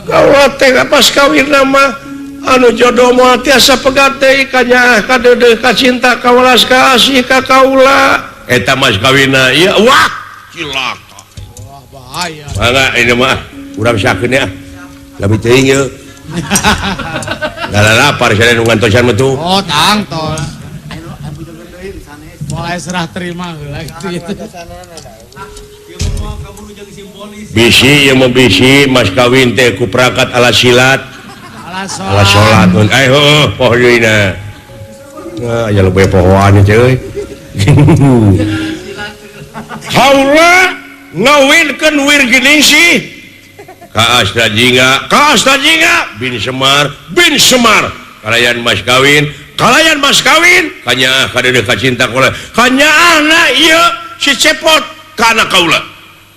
Kaula teh pas kawin mah anu jodoh moal tiasa pegat deui ka nyaah ka deudeuh ka cinta ka welas ka asih ka kaula. Eta mas kawinna ieu wah cilaka. Wah bahaya. Mangga ini mah urang sakeun ya. Lami teuing ieu. Galalapar sadaya nu ngantosan mah tuh. Oh tangtos. Mulai serah terima heula kitu. Bisi ieu mah bisi mas kawin teh ku perangkat alat silat. Alat salat. Eh heuh poho deui na. Nah, aya lebih pohoan teh euy. Kaula ngawinkeun Wirginingsih ka Astra Jingga bin Semar kalayan mas kawin kanyaah kadeudeuh ka cinta kaula kanyaahna ieu si Cepot ka anak kaula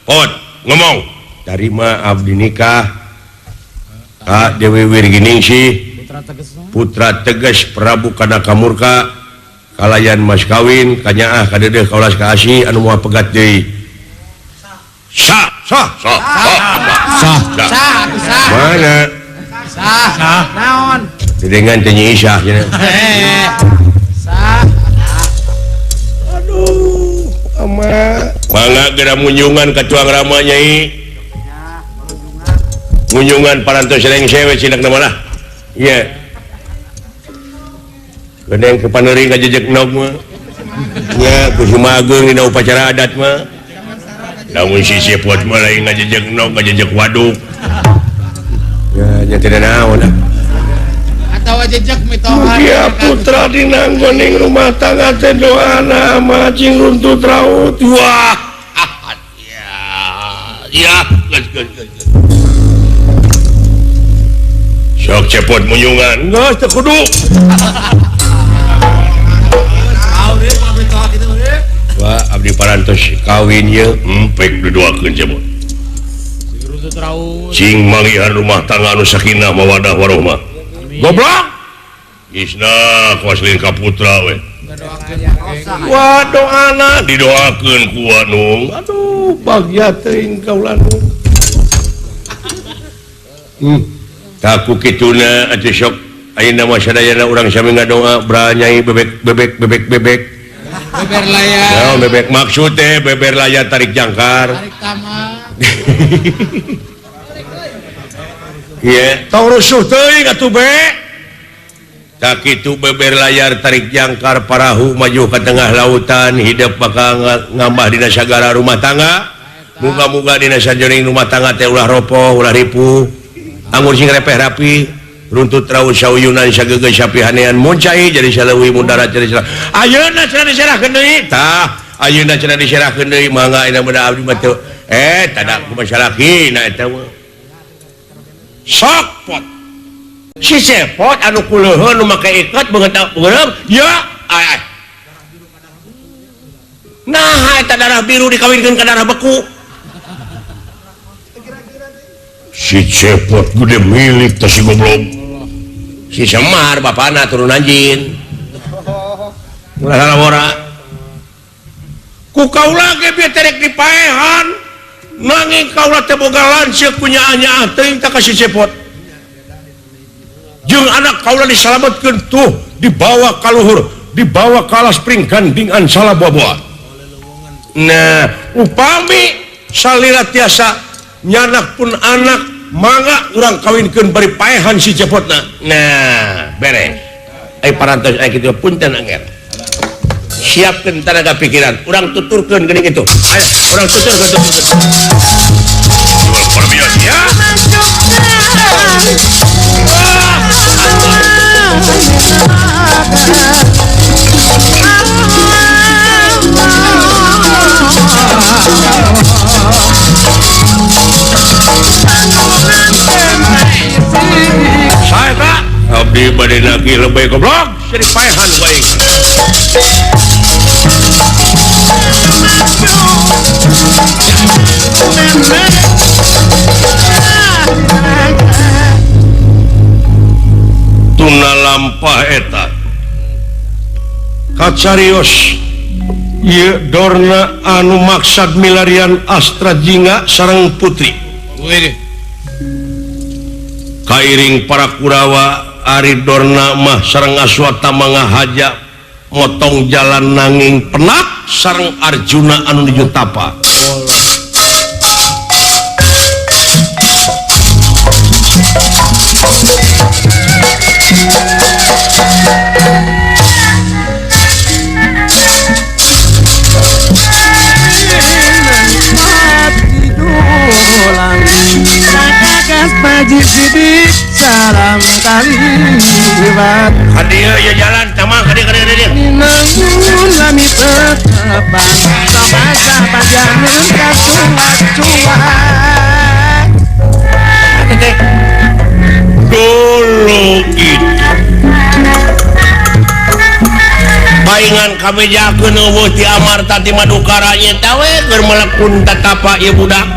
pot ngomong tarima abdi nikah ka Dewi Wirginingsih putra tegas Prabu Kana Kamurka kalayan mas kawin kanyaah kadeudeuh kaulas ka asih anu moal pegat deui. Sah sah sah sah sah sah. Mana? Sah sah. Naon? Dengan teh Nyi Isah cenah. Sah. Aduh, ama. Mangga geura munjungan ka tuang rama Nyai. Munjungan parantos rengse we cindak mah lah. Ieu. Gedeng ke paneuring ka jejeg nog mah. Nya kusuma ageung dina upacara adat mah. Lamun si Cepot mah lain ngajejeg nog ngajejeg waduk. Ya nya teu naon ah. Atawa jejeg mitoha. Mugia putra dinanggoning rumah tangga teh doana mah cing runtut raut. Wah. Ya. Ya, geus geus geus. Sok Cepot munjungan. Geus teu kudu. Wah, abdi parantos kawin ye empek didoakeun Cepot. Cing manggihan rumah tangga anu sakinah mawadah warohmah. Goblok. Isna kuaslin ka putra we. Wah, doana didoakeun ku anu. Aduh, bagya teuing kaula nu. Taku kituna atuh sok ayeuna mah sadayana urang sami ngadoa branyai bebek bebek bebek bebek. Beber layar. Nah, bebek maksud teh beber layar tarik jangkar. Tarik tamak. Iya, tong rusuh teuing atuh be. Tak kitu beber layar tarik jangkar parahu maju ke tengah lautan hidup bakal ngambah dina sagara rumah tangga. Muga-muga dina sajroning rumah tangga teh ulah ropoh, ulah ripuh. Anggur sing repeh rapi. Runtut raut sauyunan sageugeuh sapihanean muncai jadi saleuwi mundarat jadi salah. Ayeuna cenah diserahkeun deui. Tah, ayeuna cenah diserahkeun deui mangga ayeuna mah abdi mah teu. Tada kumaha salakina eta mah. Sok pot. Si Cepot anu kuleuheun nu make ikat beungeut beureum, ya ay. Nah, eta darah biru dikawinkeun ka darah beku. Si Cepot gede milik teh si goblok. Si Semar bapana turun anjin. Ulah lalawara. Ku kaula ge bieu terek dipaehan. Nanging kaula teh boga lanceuk ku nyaah-nyaah teuing ta ka si Cepot. Jeung anak kaula disalametkeun tuh dibawa ka luhur, dibawa ka alas pring ganding ansala buah-buah. Nah, upami salira tiasa nyanak pun anak Mangga urang kawinkeun bari paehan si cepotna. Nah, beres. Ai parantos aya kitu punten angger. Siapkeun tenaga pikiran, urang tuturkeun geuning itu. Ayo, urang tuturkeun tuturkeun. Jual perbios ya. Saya tak abdi bade lagi lebih goblok jadi paehan baik. Tuna lampah eta kacarios ieu Dorna anu maksad milarian Astra Jingga sareng putri. Kairing para Kurawa ari Dorna mah sareng Aswatama ngahaja motong jalan nanging penak sareng Arjuna anu nuju tapa. Salam kaliwat kadieu ya jalan tamang kadieu kadieu kadieu ninangun lami tetepang samasa panjangan kasuat-suat dulu itu paingan kabejakeun eueuh ti Amarta ti Madukara nya we keur melekun tatapa ieu budak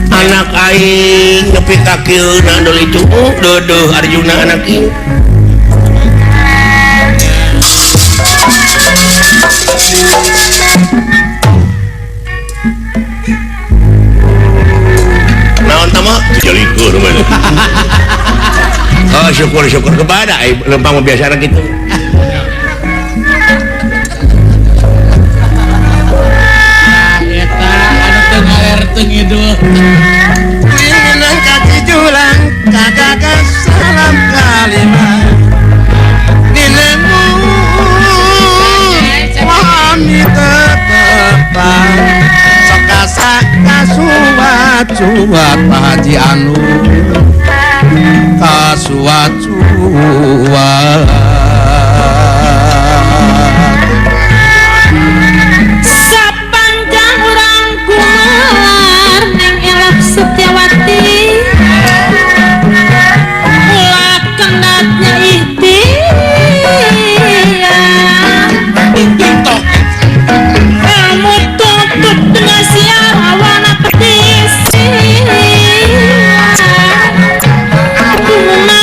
anak aing nepi ka kieu na deui cukup deudeuh Arjuna anak ieu. Naon tah mah 27 mah. Oh syukur-syukur kepada ai lempang mah biasa kitu. Eta anu teu ngaler teu ngidul. Minang kaki julang kagak salam kalimat ninemu wami tetepang sokasa kasuat-suat Pak Haji anu kasuat-suat. Sapanjang urang kumalar neng elok Setiawati ulah kendatnya ikhtiar ilmu tutup dengan siarawana petisi kuman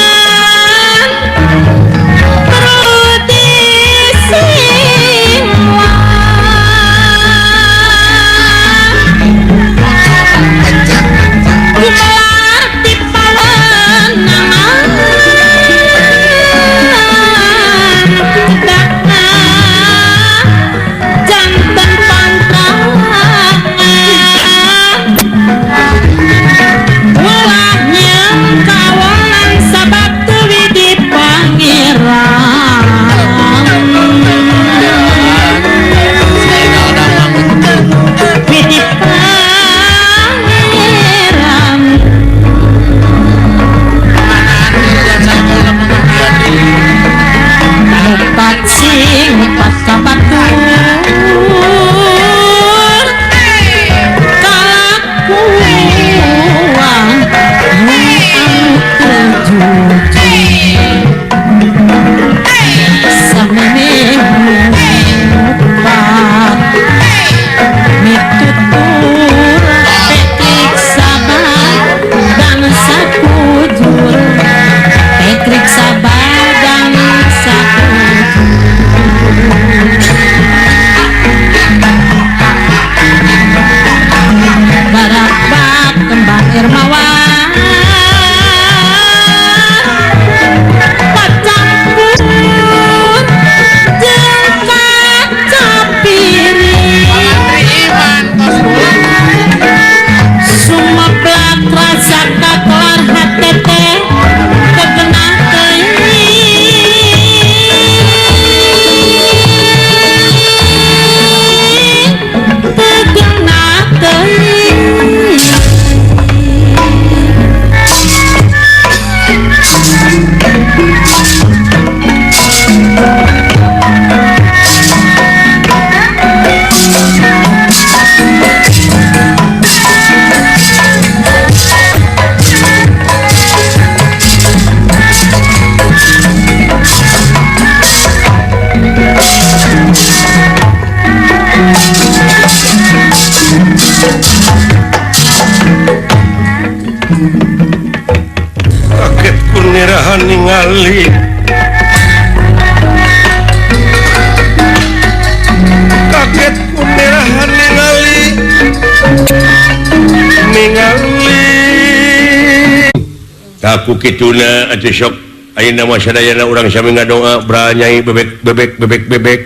Taku kituna atuh sok ayeuna mah sadayana urang sami ngadoa branyai bebek bebek bebek bebek.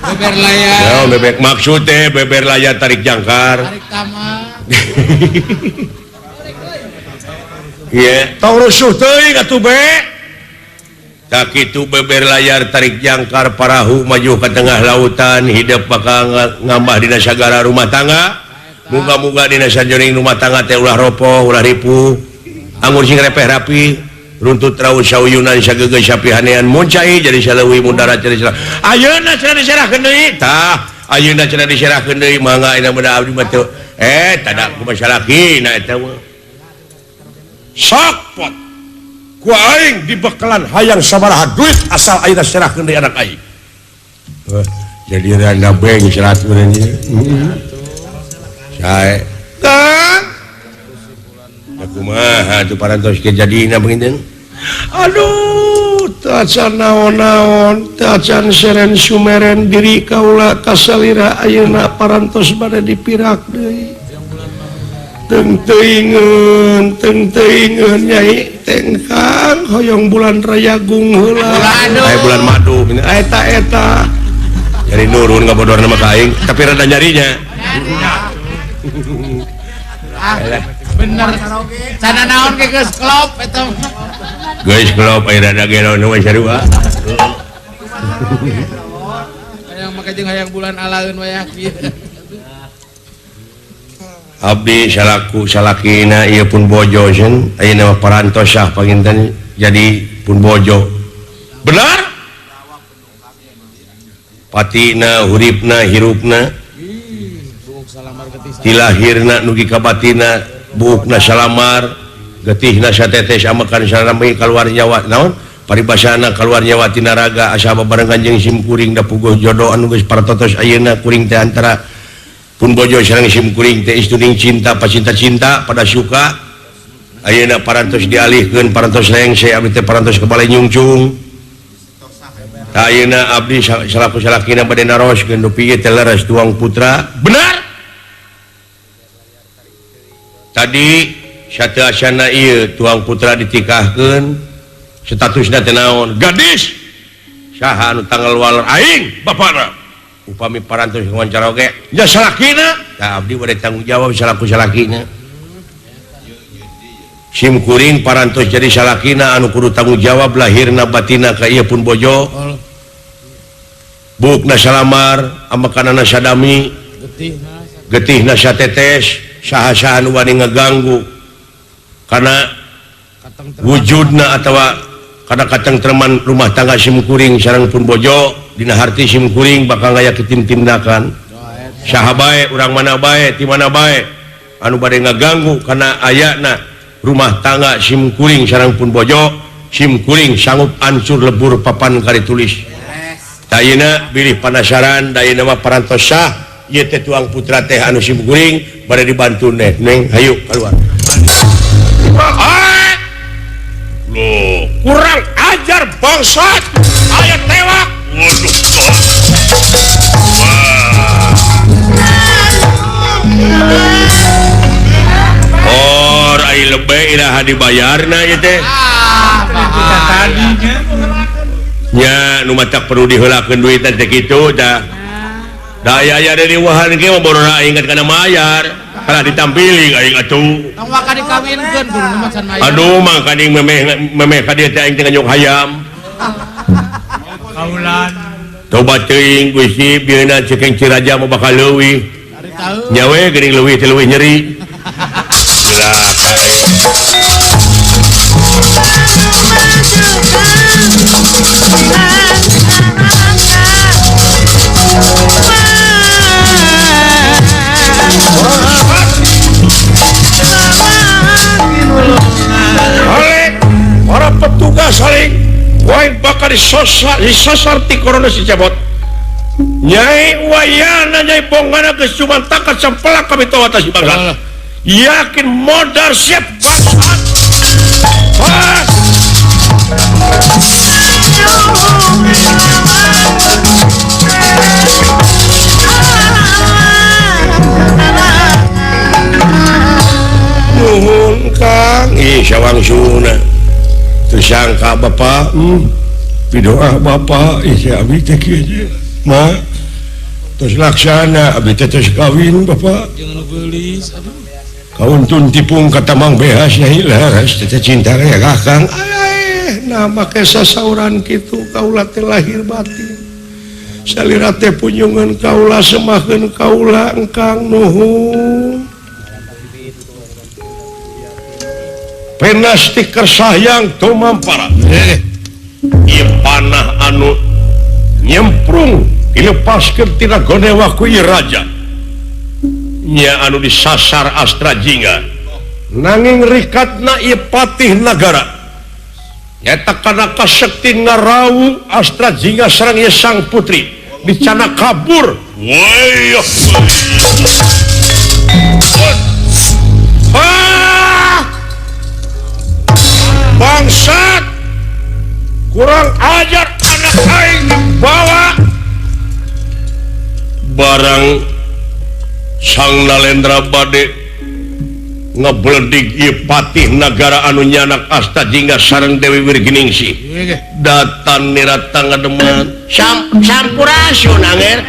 Beber layar. Ya bebek maksud teh beber layar tarik jangkar. Tarik tamak. Iya, tong rusuh teuing atuh be. Tak kitu beber layar tarik jangkar parahu maju ke tengah lautan hidup bakal ngambah dina sagara rumah tangga. Muga-muga dina sajroning rumah tangga teh ulah ropoh, ulah ripuh. Anggur sing repeh rapi, runtut raus sauyunan sageugeuh sapihanean muncai jadi saleuwi mundarat jadi salah. Ayeuna cenah diserahkeun deui. Tah, ayeuna cenah diserahkeun deui mangga ayeuna beda abdi mah teu. Tada kumaha salakina eta mah. Sok pot. Ku aing dibekalan hayang sabaraha duit asal ayeuna serahkeun deui anak aing. Jadi randa beng 100 ieu. Sae. Tah. Kumaha tuh parantos kejadina panginten. Aduh, tacan naon-naon, tacan seren sumeren diri kaula kasalira ayeuna parantos bade dipirak deui. Teng teuingeun, teng teuingeun nyai tengkang hoyong bulan rayagung heula. Aya bulan madu, eta eta. Jadi nurun ngabodorna mah ka aing, tapi rada nyarinya. Bener. Sana naon ge geus klop eta. Geus klop aya rada gelo nu sarua. Hayang make jeung hayang bulan alaeun wayah kieu. Abdi salaku salakina ieu pun bojo seun ayeuna mah parantos sah panginten jadi pun bojo. Benar? Patina huripna hirupna tilahirna nugi kabatina buukna salamar getihna satetes amakan sarami kaluar nyawa naon paribasana kaluar nyawa tina raga asa babarengan jeung simkuring da puguh jodoh anu geus partotos ayeuna kuring teh antara pun bojo sareng simkuring teh istuning cinta pacinta-cinta pada suka ayeuna parantos dialihkeun parantos rengse abdi teh parantos ka bale nyungcung. Ayeuna abdi salaku salakina bade naroskeun dupi ieu teh leres tuang putra. Benar? Tadi sateuasana ieu tuang putra ditikahkeun statusna teh naon? Gadis. Saha anu tanggal waler aing bapana. Upami parantos wawancara oge nya salakina. Tah abdi bade tanggung jawab salaku salakina. Simkuring parantos jadi salakina anu kudu tanggung jawab lahirna batina ka ieu pun bojo. Buukna salamar, amakanana sadami, getihna satetes, saha-saha nu wani ngaganggu karena wujudna atawa kana katengtreman rumah tangga simkuring sareng pun bojo dina harti simkuring bakal ngaya kitim-timnakan. Saha bae urang mana bae ti mana bae anu bade ngaganggu kana ayana rumah tangga simkuring sareng pun bojo simkuring sanggup ancur lebur papan kari tulis. Ayeuna bilih panasaran da ayeuna mah parantos sah ieu teh tuang putra teh anu simkuring bade dibantu neh neng hayu keluar. Loh, kurang ajar bangsat. Aya tewak. Waduh. Or ai lebe iraha dibayarna ieu teh. Tadinya nya nu matak perlu diheulakeun duitan teh kitu tah. Da aya aya riwahan ge mah borona aing kana mayar. Kalah ditampiling aing atuh. Tong waka dikawinkeun kudu mah can mayar. Aduh mangkaning memeh memeh ka dieu teh aing teh nganyuk hayam. Kaulan. Tobat teuing Gusti bieuna cekeng Ciraja mah bakal leuwih. Nya we geuning leuwih teh leuwih nyeri. Cilaka aing. Para petugas saling wae bakal disosor ti corona si cabot. Nyai wayana nyai bongana geus cumantakan sampelak kami tawa atas bangsa. Yakin modar siap bangsat. Pas. Nuhun Kang, ih sawang suna. Teu sangka bapak pidoa bapak ih abdi teh kieu ma tos laksana abdi teh tos kawin bapak. Jangan beulis aduh. Kauntun tipung kata Mang Behas nyai laras teh cinta ka Kakang. Aeh nah make sasauran kitu kaula teh lahir batin. Salira teh punjungan kaula semakeun kaula engkang nuhun. Penas ti kersayang tumampara. Ieu panah anu nyemprung dilepaskeun tina gonewa ku ieu raja. Nya anu disasar Astra Jingga nanging rikatna ieu patih nagara nyata kana kasekti ngarawu Astra Jingga sareng ieu sang putri dicana kabur. Woi ah! Bangsat kurang ajar anak aing dibawa barang Sang Nalendra bade ngebledig ieu patih nagara anu nyanak Asta Jingga sareng Dewi Wirginingsih datan nirata ngademan sampurasun anger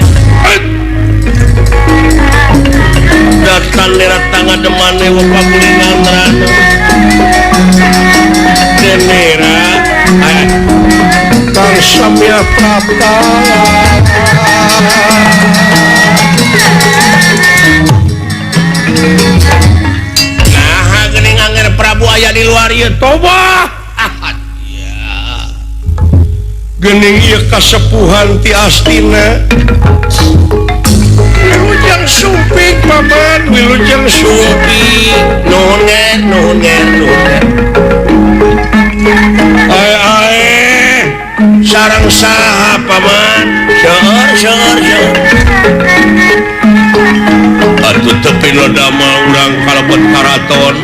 datan nirata ngademan dewa pakulingan ranu denera Kang Samya Prapta. Nah, geuning Anger Prabu aya di luar ieu toba. Ya. Geuning ieu kasepuhan ti Astina. Wilujeng sumping paman, wilujeng sumping. Nuhun nger, nuhun nger, nuhun nger. Ae ae. Sareng saha paman? Seueur seueur seueur. Atuh tepi lodama urang kalebet karaton.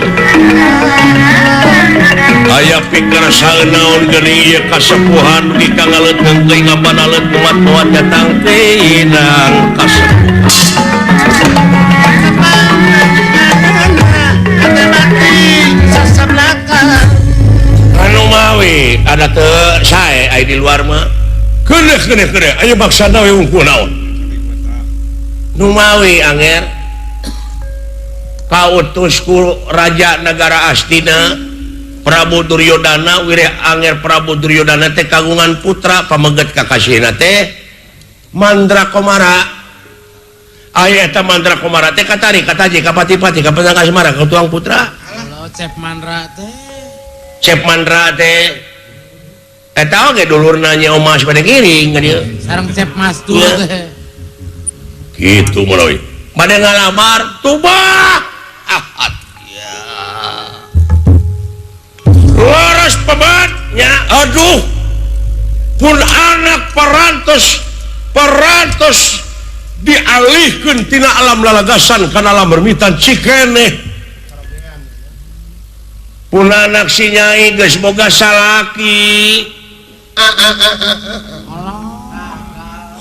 Aya pikir saeunaon geuning ieu kasepuhan dugi ka ngaleutkeun teuing ngabanaleut muat-muat datang teinang kasepuhan. Anu mawi ada teu sae aya di luar mah. Keuneuh keuneuh keuneuh aya maksana we wungkul naon. Nu mawi anger kautus ku raja negara Astina Prabu Duryodana wireh anger Prabu Duryodana teh kagungan putra pameget kakasihna teh Mandra Komara. Aya eta Mandra Komara teh katari kataji kapati-pati kapentang kasmara ka tuang putra. Halo Cep Mandra teh. Cep Mandra teh eta oge dulurna nya Omas bade ngiring ka dieu. Sareng Cep Mastur teh. Kitu meureun. Bade ngalamar tubah. Ahad ya. Laras pamannya aduh pun anak parantos dialihkeun tina alam lalagasan kana alam bermitan cikeneh. Pun anak si nyai geus boga salaki.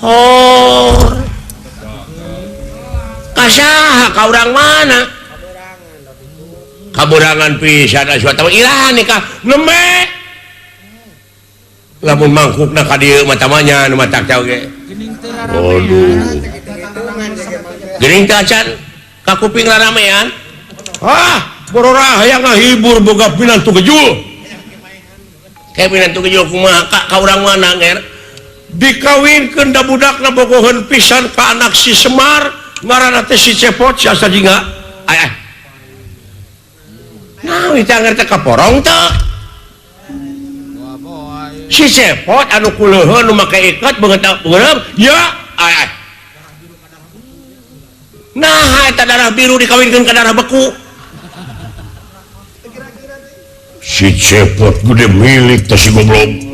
Oh. Kasaha ka urang mana? Kaburangan pisan asuh iraha nikah nembe. Lamun mangkukna ka dieu mah tamanya nu matak teh oge. Aduh. Geuning teh acan ka kuping raramean. Ah, borora hayang ngahibur boga pinantu gejul. Kayak pinantu gejul kumaha ka urang mana nger? Dikawinkeun da budakna bogoheun pisan ka anak si Semar ngaranna teh si Cepot si Asta Jingga. Ay. Nah, itu anger teh kaporong teh. Si Cepot anu kuleuheun nu make ikat beungeut beureum, ya ay. Nah, eta darah biru dikawinkeun ka darah beku. Si Cepot gede milik teh si goblok.